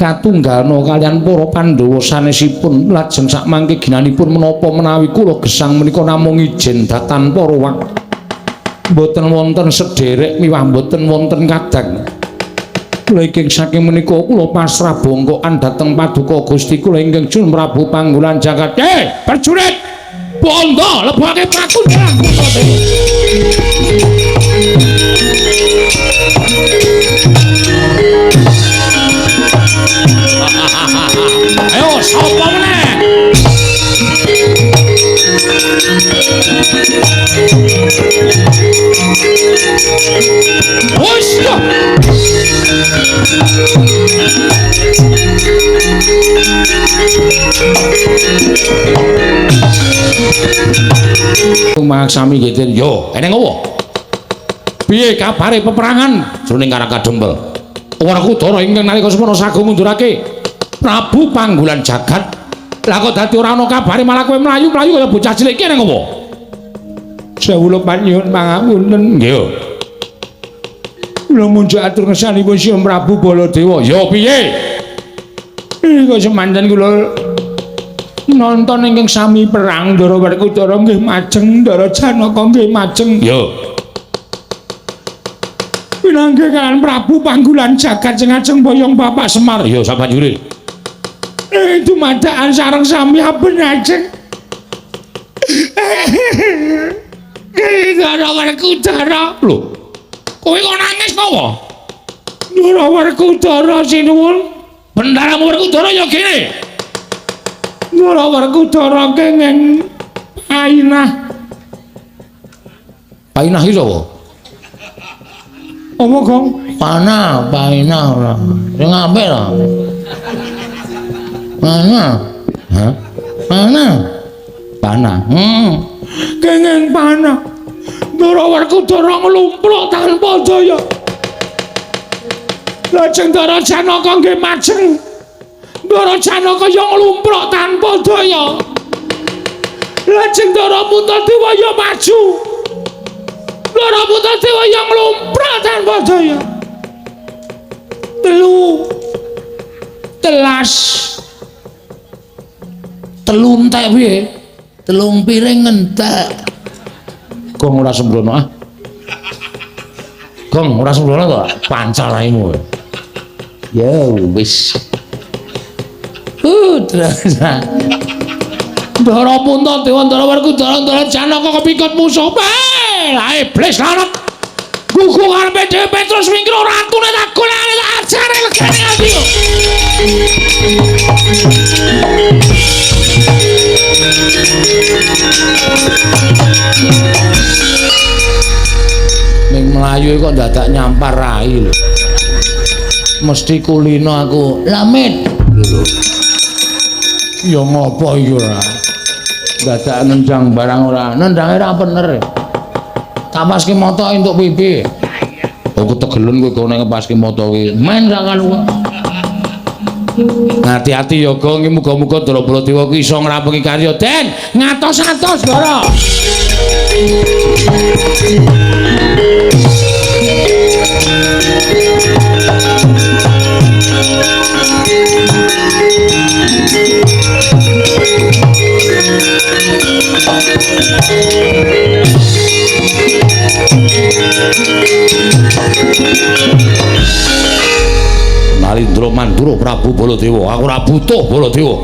Katunggalna kaliyan para Pandhawa sanesipun lajeng sakmangke ginanipun menapa menawi kula gesang menika namung ijen datan para wak. Mboten wonten sederek miwah mboten wonten kadang. Kula ingkang saking menika kula pasrah bongkokan dhateng paduka Gusti kula ingkang Jun Prabu Panggulan Jagat.
Prajurit, bondo lebokake pakunjaran Puntadewa. Ayo sapa meneh? Wis yo. Mangsami nggih yo, eneng opo? Piye kabare peperangan jroning Karang Kadempel? Werkudara ingkang nalika semana sagung ngundurake Prabu Panggulan Jagat. Lah kok dadi ora ana kabare malah kowe mlayu-mlayu kaya bocah cilik iki nang opo?
Sawula panyuwun pangapunten.
Nggih.
Kula munjuk atur ngersanipun Sang Prabu Baladewa.
Ya piye?
Kok semanten kula nonton ingkang sami perang Ndara Werkudara nggih majeng, Ndara Janaka nggih majeng.
Ya.
Pinanggih kalian Prabu Panggulan Jagat sing ajeng boyong Bapak Semar.
Ya sabanjure.
Dumadakan sareng sami aben ajeng. Ndara Werkudara.
Lho. Kowe kok nangis napa?
Ndara Werkudara sinuwun.
Bendaramu Werkudara ya kene.
Ndara Werkudara kenging Painah.
Painah iki sapa?
Apa, Gong? Panah, painah ora. Sing apik ta. Panah.
Hah?
Panah.
Panah.
Kenging panah. Ndara Werkudara nglumpruk tanpa daya. Lajeng Ndara Janaka nggih majeng. Ndara Janaka ya nglumpruk tanpa daya. Lajeng Ndara Puntadewa ya maju. Ndara Puntadewa ya nglumpruk tanpa daya. Telu telas.
Telu entek piye?
Telung piring entek.
Gong ora sembrono ah. Gong ora sembrono to? Pancal raimu.
Ya wis. Terus.
Ndara Puntadewa, Ndara Werkudara, Ndara Janaka kepikut musuh. Lah iblis lanat. Gugu karepe dhewe Petrus wingkir ratune tak golekane tak ajare legane ati. Ning mlayu kok dadak nyampar rai lho. Mesti kulino aku.
Lamit.
Lho. Ya ngopo iki ora? Dadak nendang barang ora.
Nendange ora bener.
Tak paske moto entuk pipi. Oh ketegelen kowe kok nek ngepaske moto kuwi.
Men ra kan.
Hati-hati ya Gong, muga-muga Ndara Baladewa kuwi iso ngrampungi karya Den.
Ngatos-atos, Ndara.
Nalindra Mandura Prabu Baladewa, aku ora butuh Baladewa.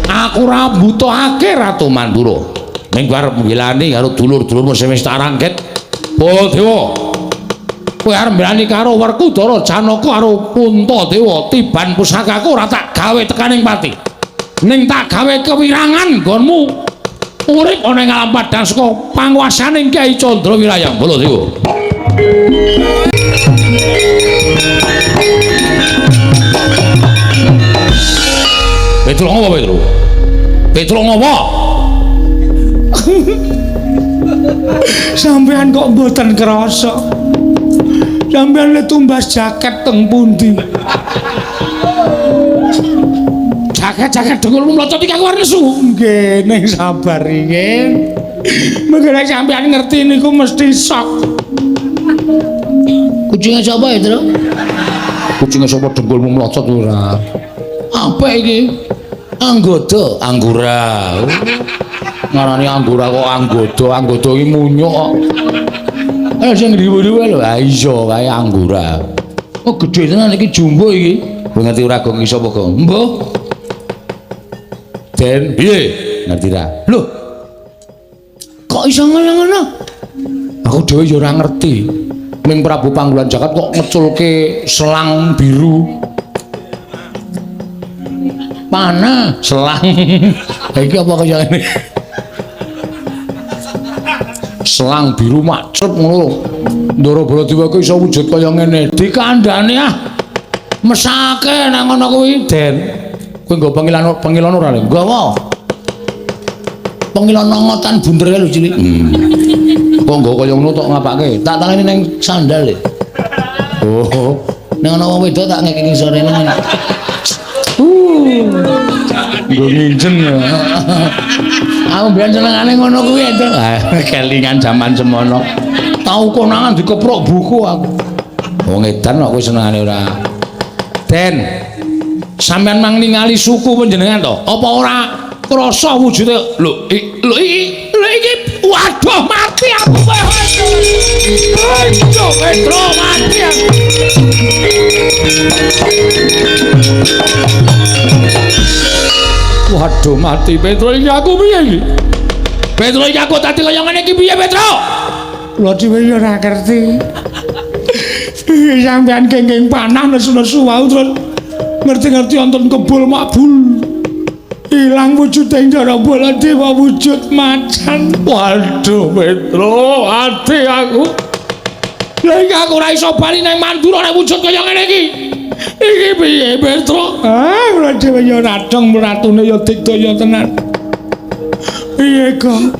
Aku ora butuhake Ratu Mandura. Ning arep nggilani karo dulur-dulurmu sing wis tak rangket. Baladewa. Kowe arep mbelani karo Werkudara Janaka karo Puntadewa, tiban pusakaku ora tak gawe tekaning pati. Ning tak gawe kewirangan nggonmu urip ana ing alam padhang saka panguwasaning Kyai Candra Wirayang Baladewa. Petro ngopo Petro? Petro ngopo?
Sampeyan kok mboten krasa. Sampeyan le tumbas jaket teng pundi?
Jaket-jaket dengkulmu mlocot iki aku arep nesu.
Nggih, ning sabar iki. Mengko nek sampeyan ngerti niku mesti sok. Kucinge sapa ya, Tru?
Kucinge sapa dengkulmu mlocot ora?
Apa iki? Anggoda,
anggura. Ngarani anggura kok anggoda, anggoda iki munyuk kok.
Sing riwu-riwu lho.
Ha iya kae anggura.
Oh gedhe tenan iki jumbo iki.
Kowe ngerti ora Gong iso apa Gong?
Mbuh.
Den, piye? Ngerti ra?
Lho. Kok iso ngono-ngono?
Aku dhewe ya ora ngerti. Ning Prabu Panggulan Jagat kok ngeculke selang biru.
Panah
selang.
Iki apa kaya ngene?
Selang biru macet ngono. Ndara Baladewa kuwi iso wujud kaya ngene.
Dikandhane ah. Mesake nang ngono kuwi,
Den. Kowe nggo pengilon pengilon ora lho?
Nggawa. Pengilon ngotan bunder kae lho cilik.
Kok nggo kaya ngono tok ngapake?
Tak tangani ning sandal e.
Oh.
Ning ana wong wedok tak ngekeki sorene ngene.
Nggo nginjen ya.
Aku mbiyen senengane ngono kuwi to.
Kelingan jaman semono.
Tau konangan dikeprok buku aku.
Wong edan kok kowe senengane ora. Den. Sampeyan mang ningali suku panjenengan to? Apa ora krasa wujude? Lho, lho iki, lho iki
Waduh, mati aku kowe. Aduh, Petro mati aku. Waduh, mati Petro iki aku piye iki? Petro iki aku tadi kaya ngene iki piye Petro?
Kula dhewe ya ora ngerti. Sampeyan gengeng panah nesu-nesu wau terus ngerti-ngerti wonten kebul makbul. Ilang wujude Ndara Baladewa wujud macan.
Waduh Petro, ati aku. Lah iki aku ora iso bali nang Mandura nek wujud kaya ngene iki. Iki piye Petro?
Ah, kula dhewe ya ora dong ratune ya digdaya tenan. Piye kok?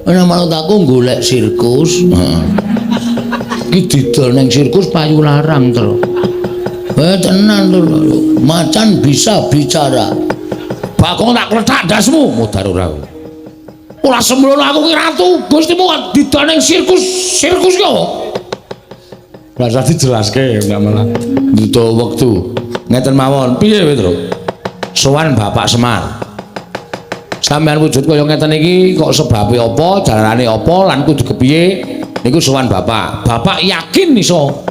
Ora manut aku golek sirkus. Heeh. Iki didol nang sirkus payu larang, Tru. Tenan lho, macan bisa bicara. Bagong tak klethak ndasmu, modar ora. Ora sembrono aku ki ratu, Gustimu didol nang sirkus. Sirkus ki apa?
Lah usah dijelaske enggak malah.
Butuh wektu. Ngeten mawon, piye Petro? Sowan Bapak Semar. Sampeyan wujud kaya ngeten iki kok sebabe apa, jalarane apa lan kudu kepiye? Niku sowan Bapak. Bapak yakin iso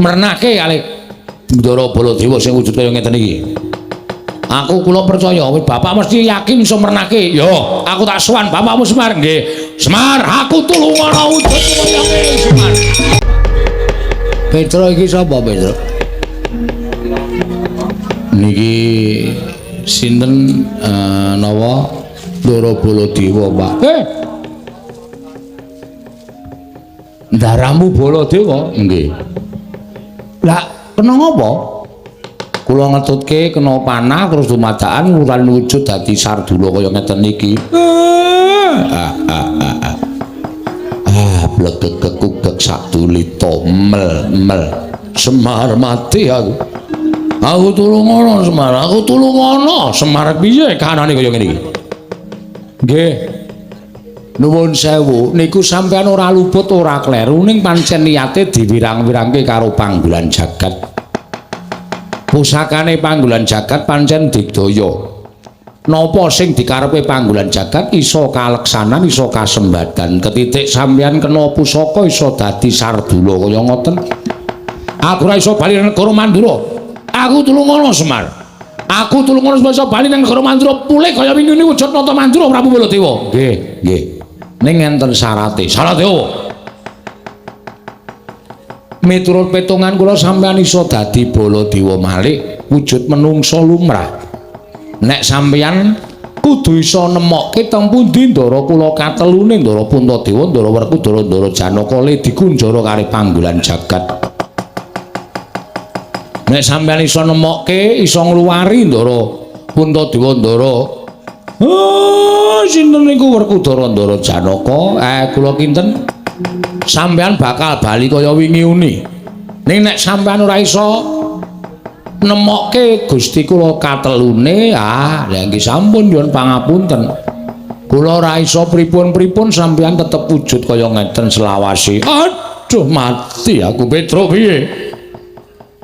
mrenake kalih Ndara Baladewa sing wujud kaya ngeten iki. Aku kula percaya Bapak mesti yakin iso mrenake. Yo, aku tak sowan Bapakmu Semar nggih. Semar, aku tulungono wujud kaya ngene Semar. Petro iki sapa Petro? Niki sinten nawa Ndara Baladewa, Pak. Ndaramu Baladewa? Nggih. Lah kena ngapa? Kula ngetutke kena panah terus dumadakan wulan wujud dadi sardula kaya ngeten iki. Blegeg kekugek sadulita mel mel. Semar mati aku. Aku tulungono Semar, aku tulungono. Semar piye kahanane kaya ngene iki? Nggih. Nuwun sewu, niku sampean ora luput ora kleru ning pancen niate diwirang-wirangke karo panggolan jagat. Pusakane panggolan jagat pancen digdaya. Napa sing dikarepe panggolan jagat iso kaleksanan, iso kasembadan. Ketitik sampean kena pusaka iso dadi sardula kaya ngoten. Aku ora iso bali nang negara Mandura. Aku tulungono Semar. Aku tulungono iso bali nang negara Mandura pulih kaya wingi wujud nata Mandura Prabu Baladewa. Nggih, nggih. Ning enten syarate. Syarate opo? Miturut petungan kula sampean iso dadi Baladewa malih wujud menungsa lumrah. Nek sampean kudu iso nemokke teng pundi ndara kula katelune Ndara Puntadewa, Ndara Werkudara, Ndara Janaka le dikunjara karo panggolan jagat. Nek sampean iso nemokke, iso ngluwari Ndara Puntadewa, Ndara sinten niku Werkudara, Ndara Janaka, kula kinten sampean bakal bali kaya wingi uni. Ning nek sampean ora iso nemokke Gusti kula katelune, lha nggih sampun nyuwun pangapunten. Kula ora iso pripun-pripun sampean tetep wujud kaya ngeten selawase. Aduh mati aku Petro piye?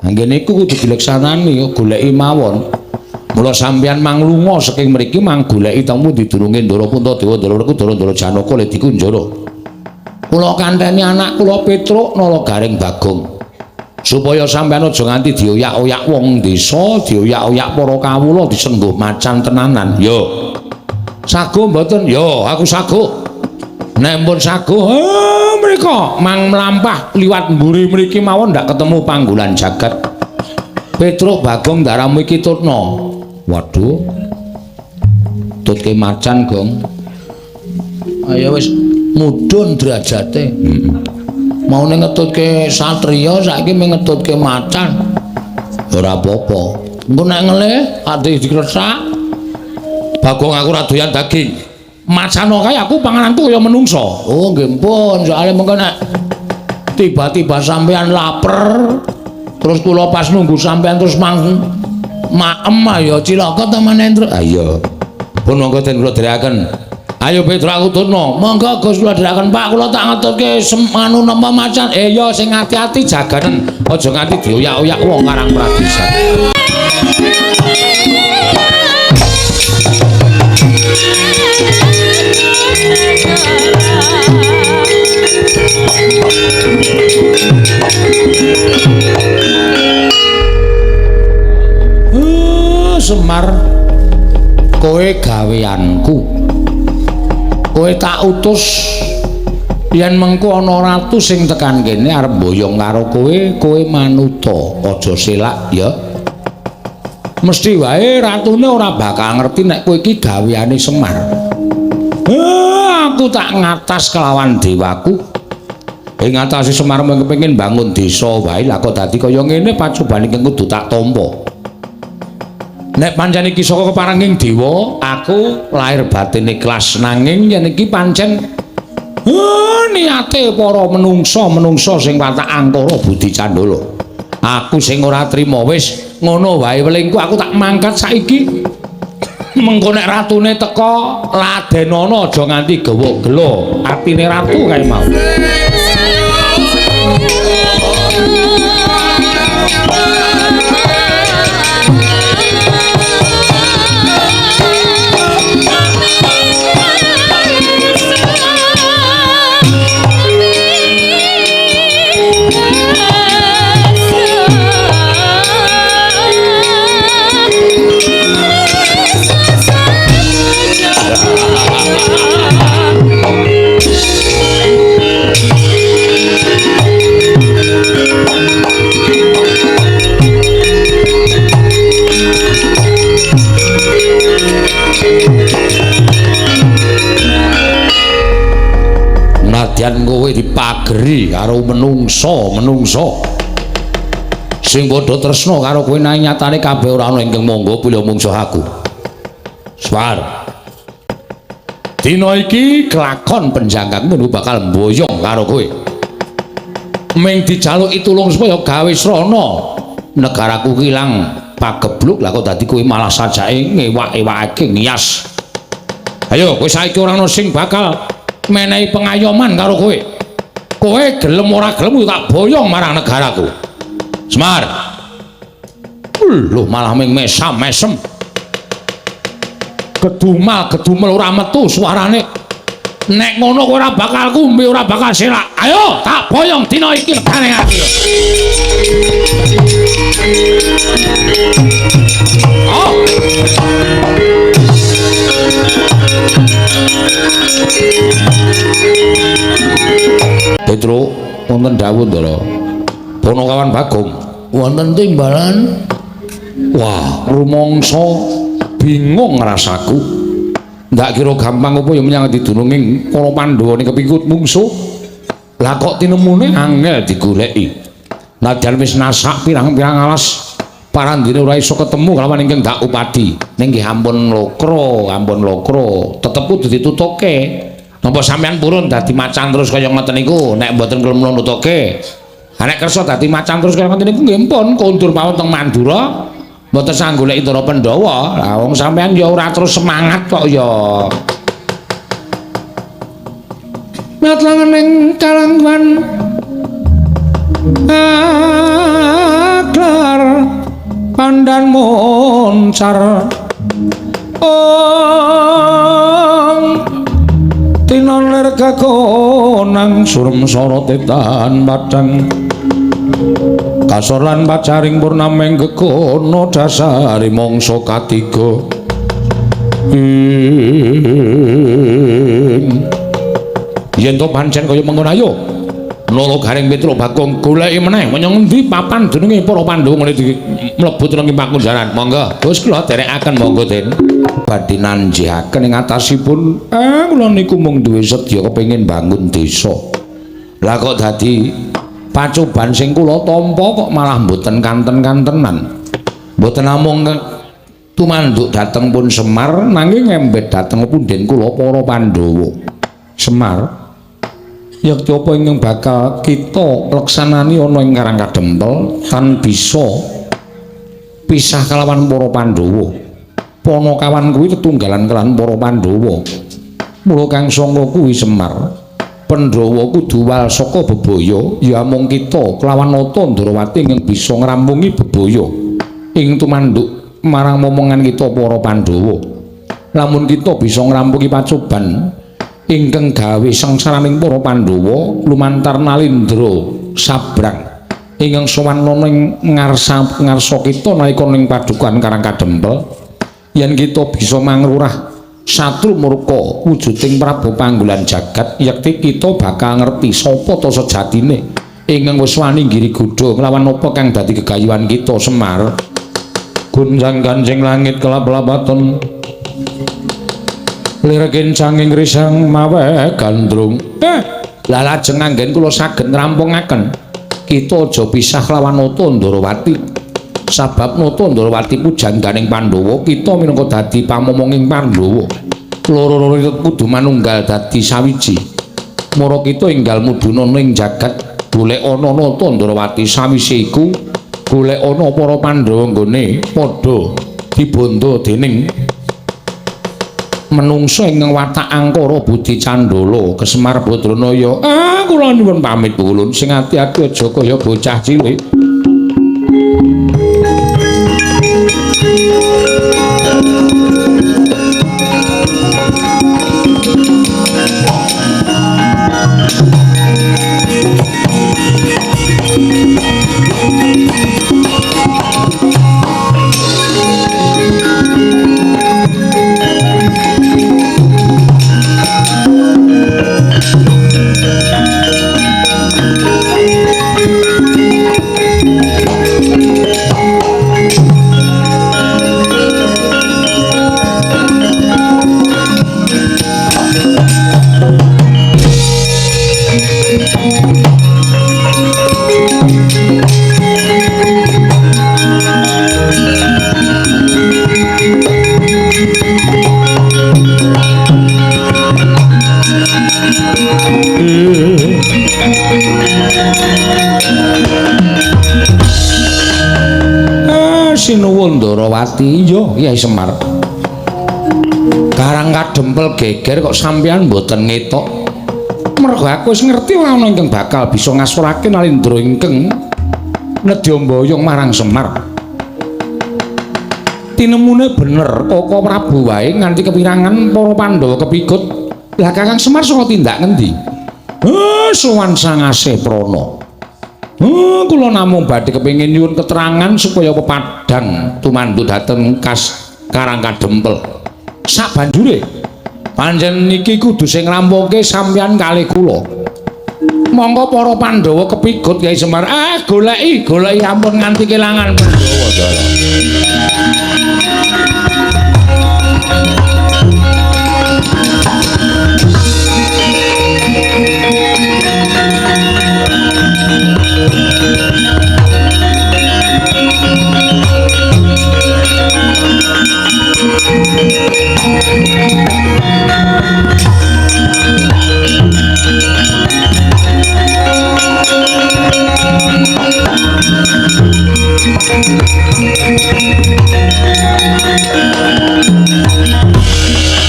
Nggih niku kudu dileksanani goleki mawon. Mula sampeyan manglunga saking mriki mang goleki teng pundi durunge Ndara Puntadewa, Ndara Werkudara, Ndara Janaka le dikunjara. Kula kanteni anak kula Petruk Nala Gareng Bagong. Supaya sampeyan aja nganti dioyak-oyak wong desa, dioyak-oyak para kawula disengguh macan tenanan. Yo. Sago mboten? Yo, aku sago. Nek pun sago, mriko mang mlampah liwat mburi mriki mawon ndak ketemu panggolan jagat. Petruk Bagong ndaramu iki tutna. Waduh. Tutke macan, Gong. Ayo wis mudhun derajate. Heeh. Maune ngetutke satriya saiki mung ngetutke macan. Ora apa-apa. Engko nek ngelih ati dikresak. Bagong aku ora doyan daging. Macano kae aku pangananku kaya menungsa. Oh nggih pun, soalé mengko nek tiba-tiba sampean lapar terus kula pas nunggu sampean terus mang maem ya cilaka ta Manendra. Ah iya. Pun monggo den kula dherekaken. Ayo Petro aku tutno. Monggo Gus kula dherekaken Pak, kula tak ngetutke anu napa macan. Ya sing ati-ati jaganen, aja nganti dioyak-oyak wong Karang Pradisan. Semar, kowe gaweanku. Kowe tak utus yen mengko ana ratu sing tekan kene arep mboyong karo kowe, kowe manuta, aja selak ya. Mesti wae ratune ora bakal ngerti nek kowe iki gaweane Semar. Aku tak ngatas kelawan dewaku. Ing ngatasi Semar mung kepengin bangun desa wae, lah kok dadi kaya ngene pacobane ingkang kudu tak tampa. Nek pancen iki saka keparenging dewa, aku lahir batin ikhlas, nanging yen iki pancen niate para menungsa-menungsa sing watak angkara budi candala. Aku sing ora trima wis ngono wae welingku, aku tak mangkat saiki. Mengko nek ratune teka ladenana aja nganti gewok-gelo atine ratu kae mau. Nadyan kowe dipageri karo menungsa-menungsa sing padha tresna karo kowe, nanging nyatane kabeh ora ana ingkang mangga pilih mungsuh aku. Swar. Dina iki kelakon penjangkangmu bakal mboyong karo kowe. Ming dijaluki tulung supaya gawe srana negaraku ilang pagebluk, lah kok dadi kowe malah sajake ngewak-ewakake ngias. Ayo kowe saiki ora ana sing bakal menehi pengayoman karo kowe. Kowe gelem ora gelem tak boyong marang negaraku. Semar. Lho malah ming mesam-mesem. Kedumal kedumel ora metu suarane. Nek ngono kowe ora bakal kumbi, ora bakal selak. Ayo tak boyong dina iki legane ati. Oh. Petro wonten dawuh Ndara. Ponokawan Bagong
wonten timbalan.
Wah, rumangsa bingung rasaku. Ndak kira gampang apa ya menyang didununging para Pandhawa ning kepikut mungsuh. Lah kok tinemune angel digoleki. Nadyan wis nasak pirang-pirang alas parandene ora iso ketemu kalawan ingkang dak upadi. Ning nggih ampun lokro, ampun lokro, tetep kudu ditutuke. Napa sampean purun dadi macan terus kaya ngoten niku? Nek mboten gelem nutuke. Ha nek kersa dadi macan terus kaya ngoten niku nggih pun kondur mawon teng Mandura. Mboten sah goleki Ndara Pandhawa. Lah wong sampean ya ora terus semangat kok ya.
Matlangan ing kalangwan aklar pandan moncar ong tinon lir kekonang
surem sorote tan padang kasor lan pacaring purnameng gegono dasare mangsa katiga. Yen to pancen kaya mengkono ayo Nala Gareng Petruk Bagong goleki meneh menyang ngendi papan jenenge para Pandhawa ngene mlebu teng pakunjaran. Monggo Gus kula derekaken monggo Den. Badhe nanjihaken ing atasipun kula niku mung duwe sedya kepengin bangun desa. Lah kok dadi pacoban sing kula tampa kok malah mboten kanten-kantenan. Mboten namung tumanduk dhateng pun Semar nanging ngembet dhateng punden kula para Pandhawa. Semar, yekti apa ingkang bakal kita leksanani ana ing Karang Kadempel tan bisa pisah kalawan para Pandhawa. Panakawan kuwi tetunggalan kelawan para Pandhawa. Mula kang sangka kuwi Semar, Pandhawa kudu wal saka bebaya, ya mung kita kelawan nata Ndrawati ingkang bisa ngrampungi bebaya ing tumanduk marang momongan kita para Pandhawa. Lamun kita bisa ngrampungi pacoban ingkang gawe sengsaraning para Pandhawa lumantar Nalindra sabrang Ingkang sowan ing ngarsa ngarsa kita nalika ning padukan Karang Kadempel yen kita bisa mangrurah satru murka wujuding Prabu Panggulan Jagat yekti kita bakal ngerti sapa ta sejatine ingkang wis wani nggiri godha nglawan apa kang dadi gegayuhan kita Semar.
Gunjang ganjing langit kelap-lapaton lir kencanging risang mawe gandrung.
Lah lajeng anggen kula saged ngrampungaken kita aja pisah lawan Nata Ndorowati sabab Nata Ndorowati pujangganing Pandhawa kita minangka dadi pamomonging Pandhawa loro-loro kudu manunggal dadi sawiji mara kita enggal mudhuna ning jagat golek ana Nata Ndorowati sawise iku golek ana para Pandhawa nggone padha dibondo dening menungsa ingkang watak angkara budi candala Kesemar Badranaya. Kula nyuwun pamit ulun sing ati-ati aja kaya bocah cilik. Sinuwun Ndorowati, iya Kyai Semar. Karang Kadempel geger kok sampeyan mboten ngetok. Mergo aku wis ngerti ora ana ingkang bakal bisa ngasurake nalindra ingkang nedya mboyong marang Semar. Tinemune bener, Koko Prabu wae nganti kepirangan para Pandhawa kepikut. Lah Kakang Semar saka tindak ngendi? Sowan Sang Asih Prana. Kula namung badhe kepengin nyuwun keterangan supaya pepadang tumandu dhateng kas Karang Kadempel. Sabanjure pancen niki kudu sing nglampungke sampeyan kalih kula. Monggo para Pandhawa kepikut Kyai Semar. Goleki, goleki ampun nganti kelangan Pandhawa Ndara.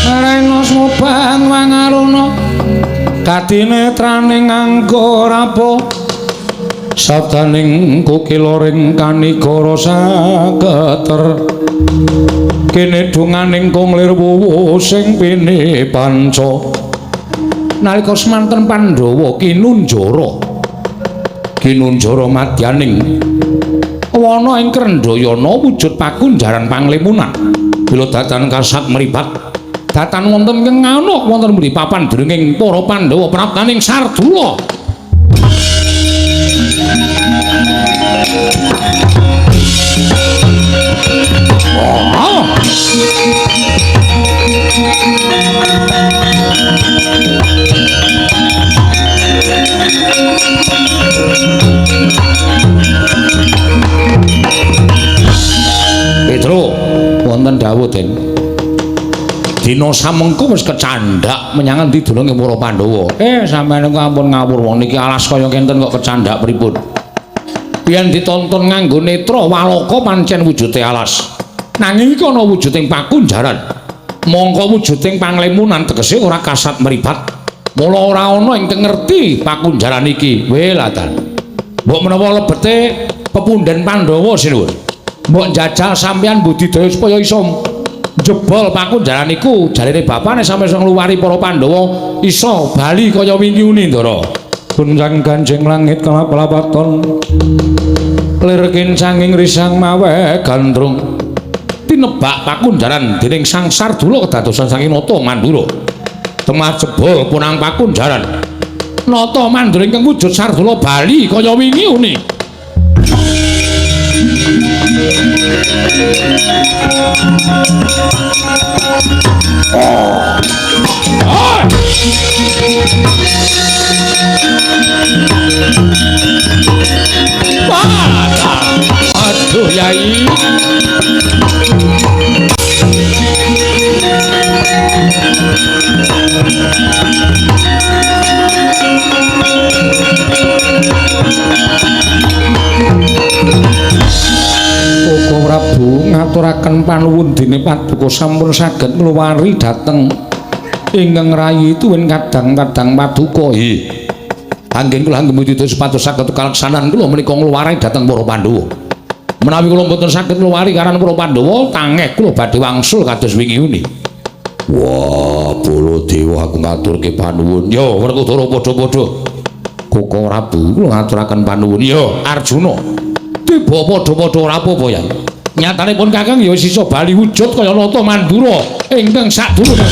Rena smobang wangaruna kadinetraning anggo rapo
Sabdaning kukiloring kanigara saketer kene donganing kung lir wuwu sing pini panca.
Nalika semanten Pandhawa kinunjara kinunjara madyaning wana ing Krendhayana wujud pakunjaran panglimunan bila datan kasat mripat datan wonten ing nganuk wonten mrih papan derenging para Pandhawa praptaning Sardula. Oh. Petro, wonten dawuh Den. Dina samengko wis kecandhak menyang endi dulunge para Pandhawa. Sampeyan niku ampun ngawur wong niki alas kaya ngenten kok kecandhak pripun. Yen ditonton nganggo netra waloka pancen wujude alas. Nanging iki ana wujuding pakunjaran. Mongko wujuding panglimunan tegese ora kasat mripat. Mula ora ana ingkang ngerti pakunjaran iki. Welatan. Mbok menawa lebete pepundhen Pandhawa sinuwun. Mbok njajal sampeyan budidaya supaya iso jebol pakunjaran iku jarene bapane sampe iso ngluwari para Pandhawa iso bali kaya wingi uni Ndara.
Gunjang ganjing langit kelap-lapaton
Lir kincanging risang mawe gandrung tinebak pakunjaran dening Sang Sardula kedadosan saking Nata Mandura. Temah jebol punang pakunjaran. Nata Mandura ingkang wujud Sardula bali kaya wingi uni. Aduh Yai. Koko Prabu ngaturaken panuwun dene paduka sampun saged ngluwari dhateng ingkang rayi tuwin kadang-kadang paduka. Nggih. Anggen kula anggem budidaya supados saged kalaksanan kula menika ngluwari dhateng para Pandhawa. Menawi kula mboten saged ngluwari karan para Pandhawa, tangeh kula badhe wangsul kados wingi uni.
Wah, Baladewa aku ngaturke panuwun.
Yo, Werkudara padha-padha. Koko Prabu kula ngaturaken panuwun. Yo, Arjuna. Tiba padha-padha ora apa-apa, Yai. Nyatanipun Kakang ya wis iso bali wujud kaya Nata Mandura ingkang sadurunge.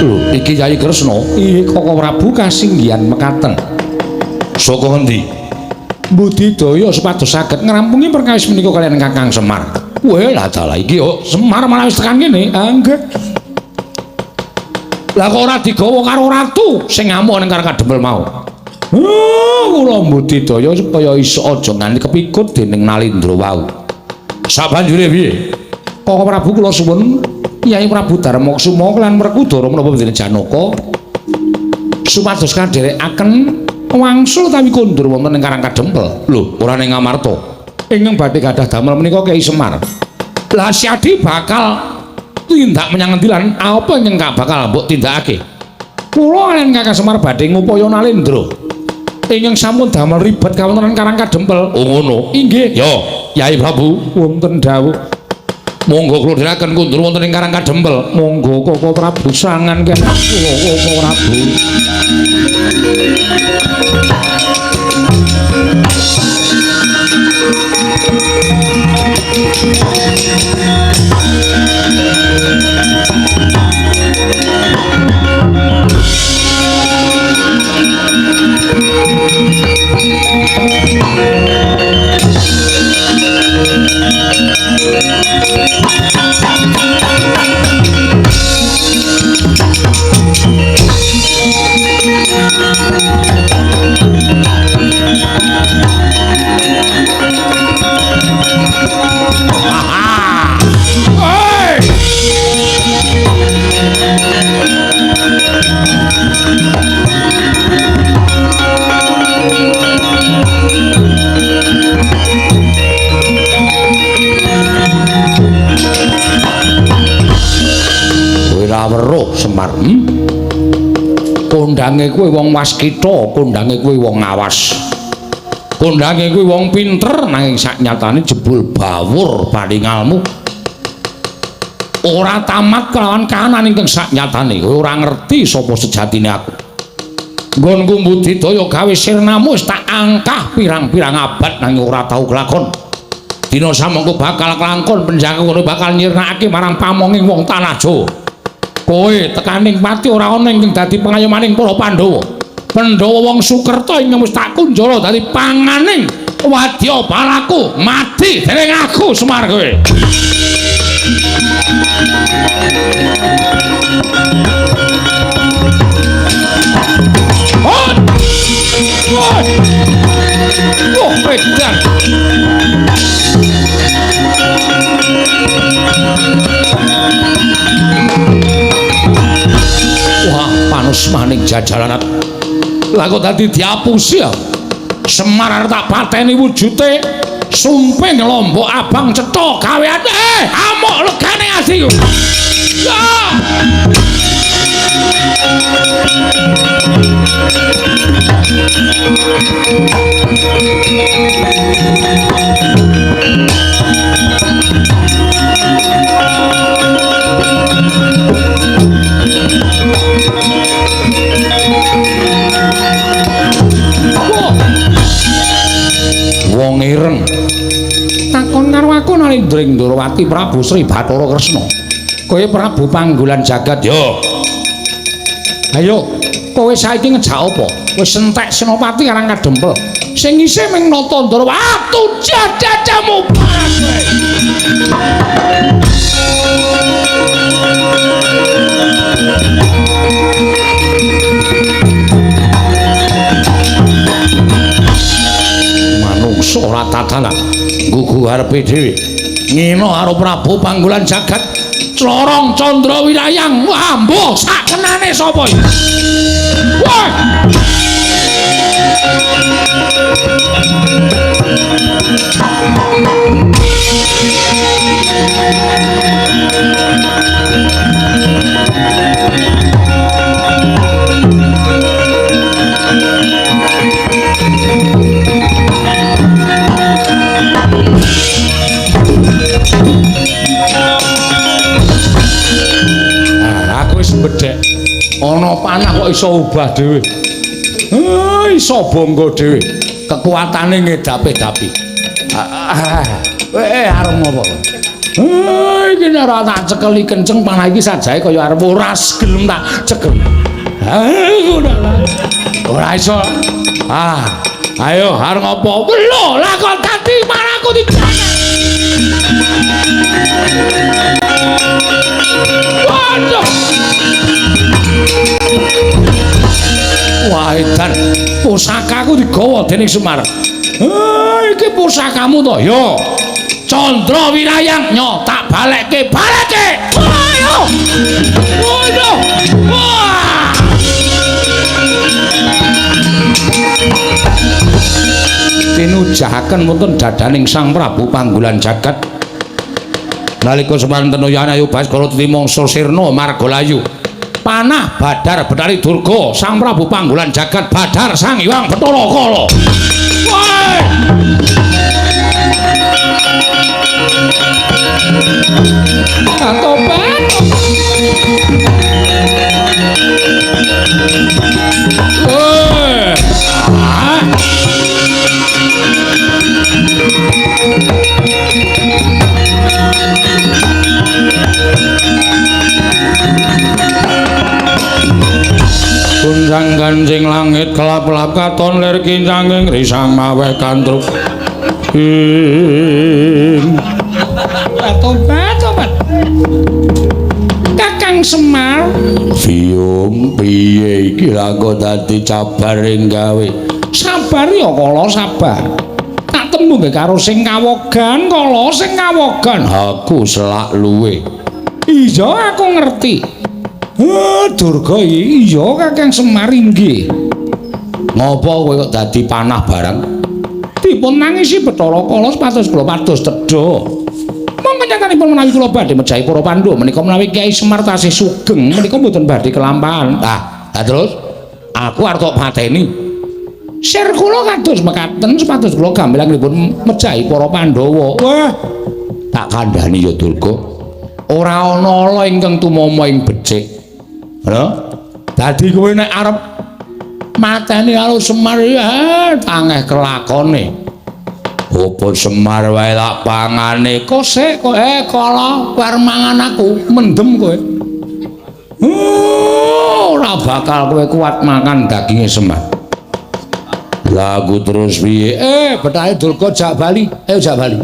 Lho, iki Yai Kresna. Iya, Koko Prabu kasinggihan mekaten.
Saka ngendi?
Budidaya supados saged ngrampungi perkawis menika kaliyan Kakang Semar. Weh, lah dalah iki yo Semar malah wis tekan kene. Ah, nggih. Lah kok ora digawa karo ratu sing ngamuk ning Karang Kadempel mau. Kula budidaya supaya iso aja nganti kepikut dening Nalindra wau.
Sabanjure piye?
Koko Prabu kula suwun Yai Prabu Darmakusuma lan Werkudara menapa dening Janaka supados kadherekaken wangsul utawi kondur wonten ing Karang Kadempel.
Lho, ora ning Amarta.
Ingkang badhe gadah damel menika Kyai Semar. Lah Siadi bakal tindak menyang ngendi lan apa ingkang bakal mbok tindakake? Kula kaliyan Kakang Semar badhe ngupaya Nalindra ingkang sampun damel ribet kawontenan Karang Kadempel.
Oh ngono.
Inggih.
Yo, Yai Prabu,
wonten dawuh.
Monggo kula dherekaken kondur wonten ing Karang Kadempel.
Monggo Koko Prabu sangan kula Koko Prabu.
Ora weruh Semar.
Kondange kuwi wong waskita, kondange kuwi wong awas. Kondange kuwi wong pinter nanging saknyatane jebul bawur palingalmu. Ora tamat kelawan kahanan ingkang saknyatane kowe ora ngerti sapa sejatine aku. Nggonku budidaya gawe sirnamu wis tak angkah pirang-pirang abad nanging ora tau kelakon. Dina samengko bakal kelangkon penjangku kono bakal nyirnakake marang pamonging wong tanah Jawa. Kowe tekaning pati ora ana ingkang dadi pengayomaning para Pandhawa. Pandhawa wong Sukerta ingkang wis tak kunjara dadi panganing wadya balaku mati dening aku Semar kowe. Oh, edan. Wah, panus maning jajaranat. Lah kok dadi diapusi ya? Semar arep tak pateni wujute sumping lombok abang cetha gawean. Amuk legane atiku. Ya. Wong ireng takon karo aku Nalindring Ndorowati Prabu Sri Bathara Kresna. Kowe Prabu Panggulan Jagat yo. Ayo, kowe saiki ngejak apa? Wis entek Senopati karang kadempel. Sing isih ming nata Ndorowati dadamu parah kowe. Manungsa ora tatanan gugu arepe dhewe. Ngino karo Prabu Panggulan Jagat Clorong Candra Wirayang. Wah, mbuh sakenane sapa iki? Wah! Aku wis bedhek. Ana panah kok iso obah dhewe. Iso bangga dhewe. Kekuatane ngedapi-dapi. Arep ngopo? Iki nek ora tak cekeli kenceng panah iki sajae kaya arep ora gelem tak cekel. Ngono lah. Ora iso. Ayo arep ngopo? Lho, lah kok dadi panahku dijaga. Waduh. Wah, edan. Pusakaku digawa dening Semar. Iki pusakamu to? Yo. Candra Wirayang nyo tak balekke, balekke. Ayo. Waduh. Wah. Tinujahaken wonten dadaning Sang Prabu Panggulan Jagat. Nalika semanten uyana ayu Baskara titi mangsa sirna margalayu. Panah Badar Betari Durga Sang Prabu Panggulan Jagat Badar Sang Hyang Bathara Kala. Wah! Tobat. Woi. Ah. Gunjang ganjing langit kelap-kelap katon lir kincanging risang maweh kantruk. Tobat, tobat. Kakang Semar,
Biyung piye iki lha kok dadi cabar ing gawe?
Sabar ya kala sabar. Tak tembung karo sing kawogan kala sing kawogan.
Aku selak luwe.
Iya aku ngerti. Durga iya Kakang Semar inggih.
Ngopo kowe kok dadi panah barang?
Dipun nangisi Bathara Kala supados kula pados tedha. Monggo nyatanipun menawi kula badhe mejahi para Pandhawa menika menawi Kyai Semar tasih sugeng menika mboten badhe kelampahan.
Lah, terus aku arep tok pateni.
Sir kula kados mekaten supados kula gambilangipun mejahi para Pandhawa. Wah,
tak kandhani ya Durga. Ora ana ala ingkang tumama ing becik. Lho, dadi kowe nek arep mateni karo Semar ya tangeh kelakone. Apa Semar wae lak pangane
kosek kok kala kowe arep mangan aku mendem kowe.
Ora bakal kowe kuat makan daginge Semar. Lah aku terus piye?
Bethahe Durga jak bali. Ayo jak bali.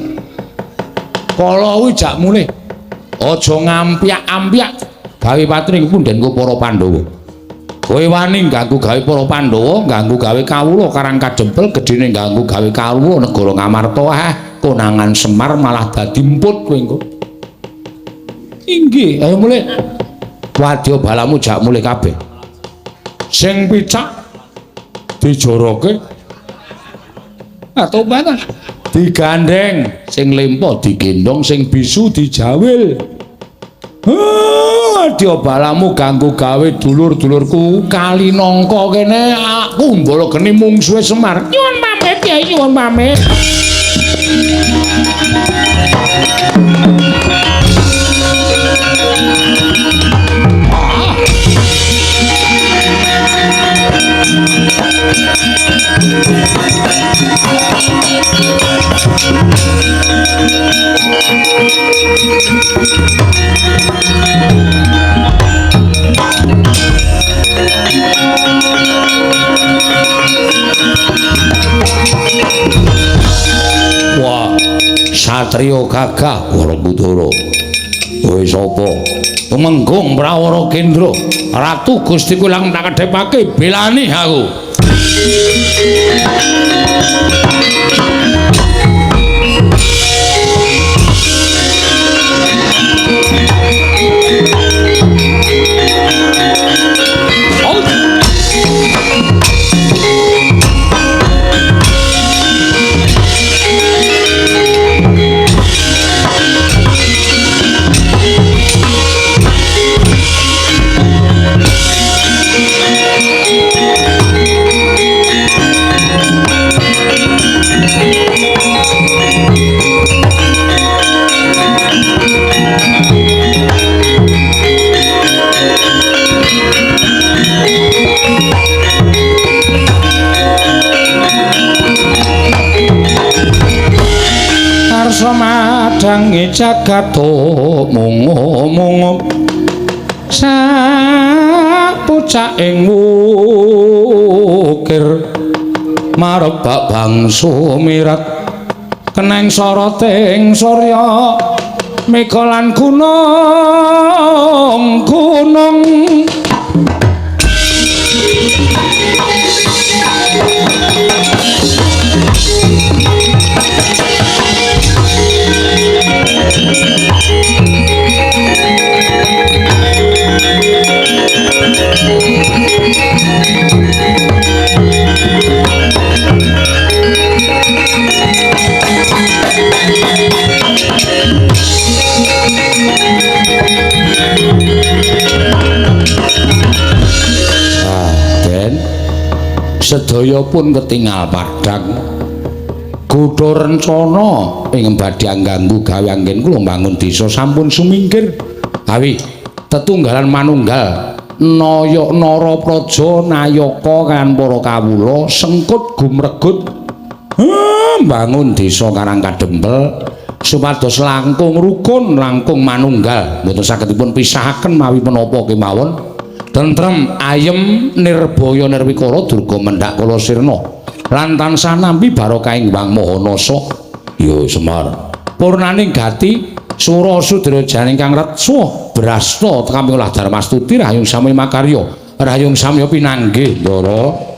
Kala kuwi jak mulih.
Aja ngampyak-ampyak gawe patring pundhenku para Pandhawa. Kowe wani ganggu gawe para Pandhawa, ganggu gawe kawula Karang Kadempel, gedhene ganggu gawe kawula negara Ngamarta. Konangan Semar malah dadi emput kowe engko.
Inggih, ayo mulih.
Wadya balamu jak mulih kabeh.
Sing picak dijoroke tobat
digandeng, sing lempo digendong, sing bisu dijawil.
Wadya balamu ganggu gawe dulur-dulurku Kalinangka kene aku mbala geni mungsuhe Semar.
Nyuwun pamit Kyai, nyuwun pamit.
Wah, satriya gagah Werkudara. Kowe sapa? Tumenggung Prawara Kendra, Ratu Gusti Kulang tak kedhepake belani aku.
Karsa madangi jagat mungu-mungu sapucaking wukir marebak bangsa mirat keneng soroting surya mega lan gunung-gunung.
Den, sedaya pun ketingal padhang. Godha rencana ing badhe ngganggu gawe anggen kula mbangun desa sampun sumingkir. Awi tetunggalan manunggal naya Narapraja nayaka kan para kawula sengkut gumregut mbangun desa Karang Kadempel supados langkung rukun langkung manunggal mboten saged dipun pisahaken mawi menapa kemawon. Tentrem ayem nirbaya nirwikara durga mendhak kala sirna lan tansah nampi barokahing Hyang Maha Nasa. Ya Semar, purnaning gati sura sudra janing kang retsa brasta kaming olah darmastuti rahayung sami makarya rahayung samya pinanggih Ndara.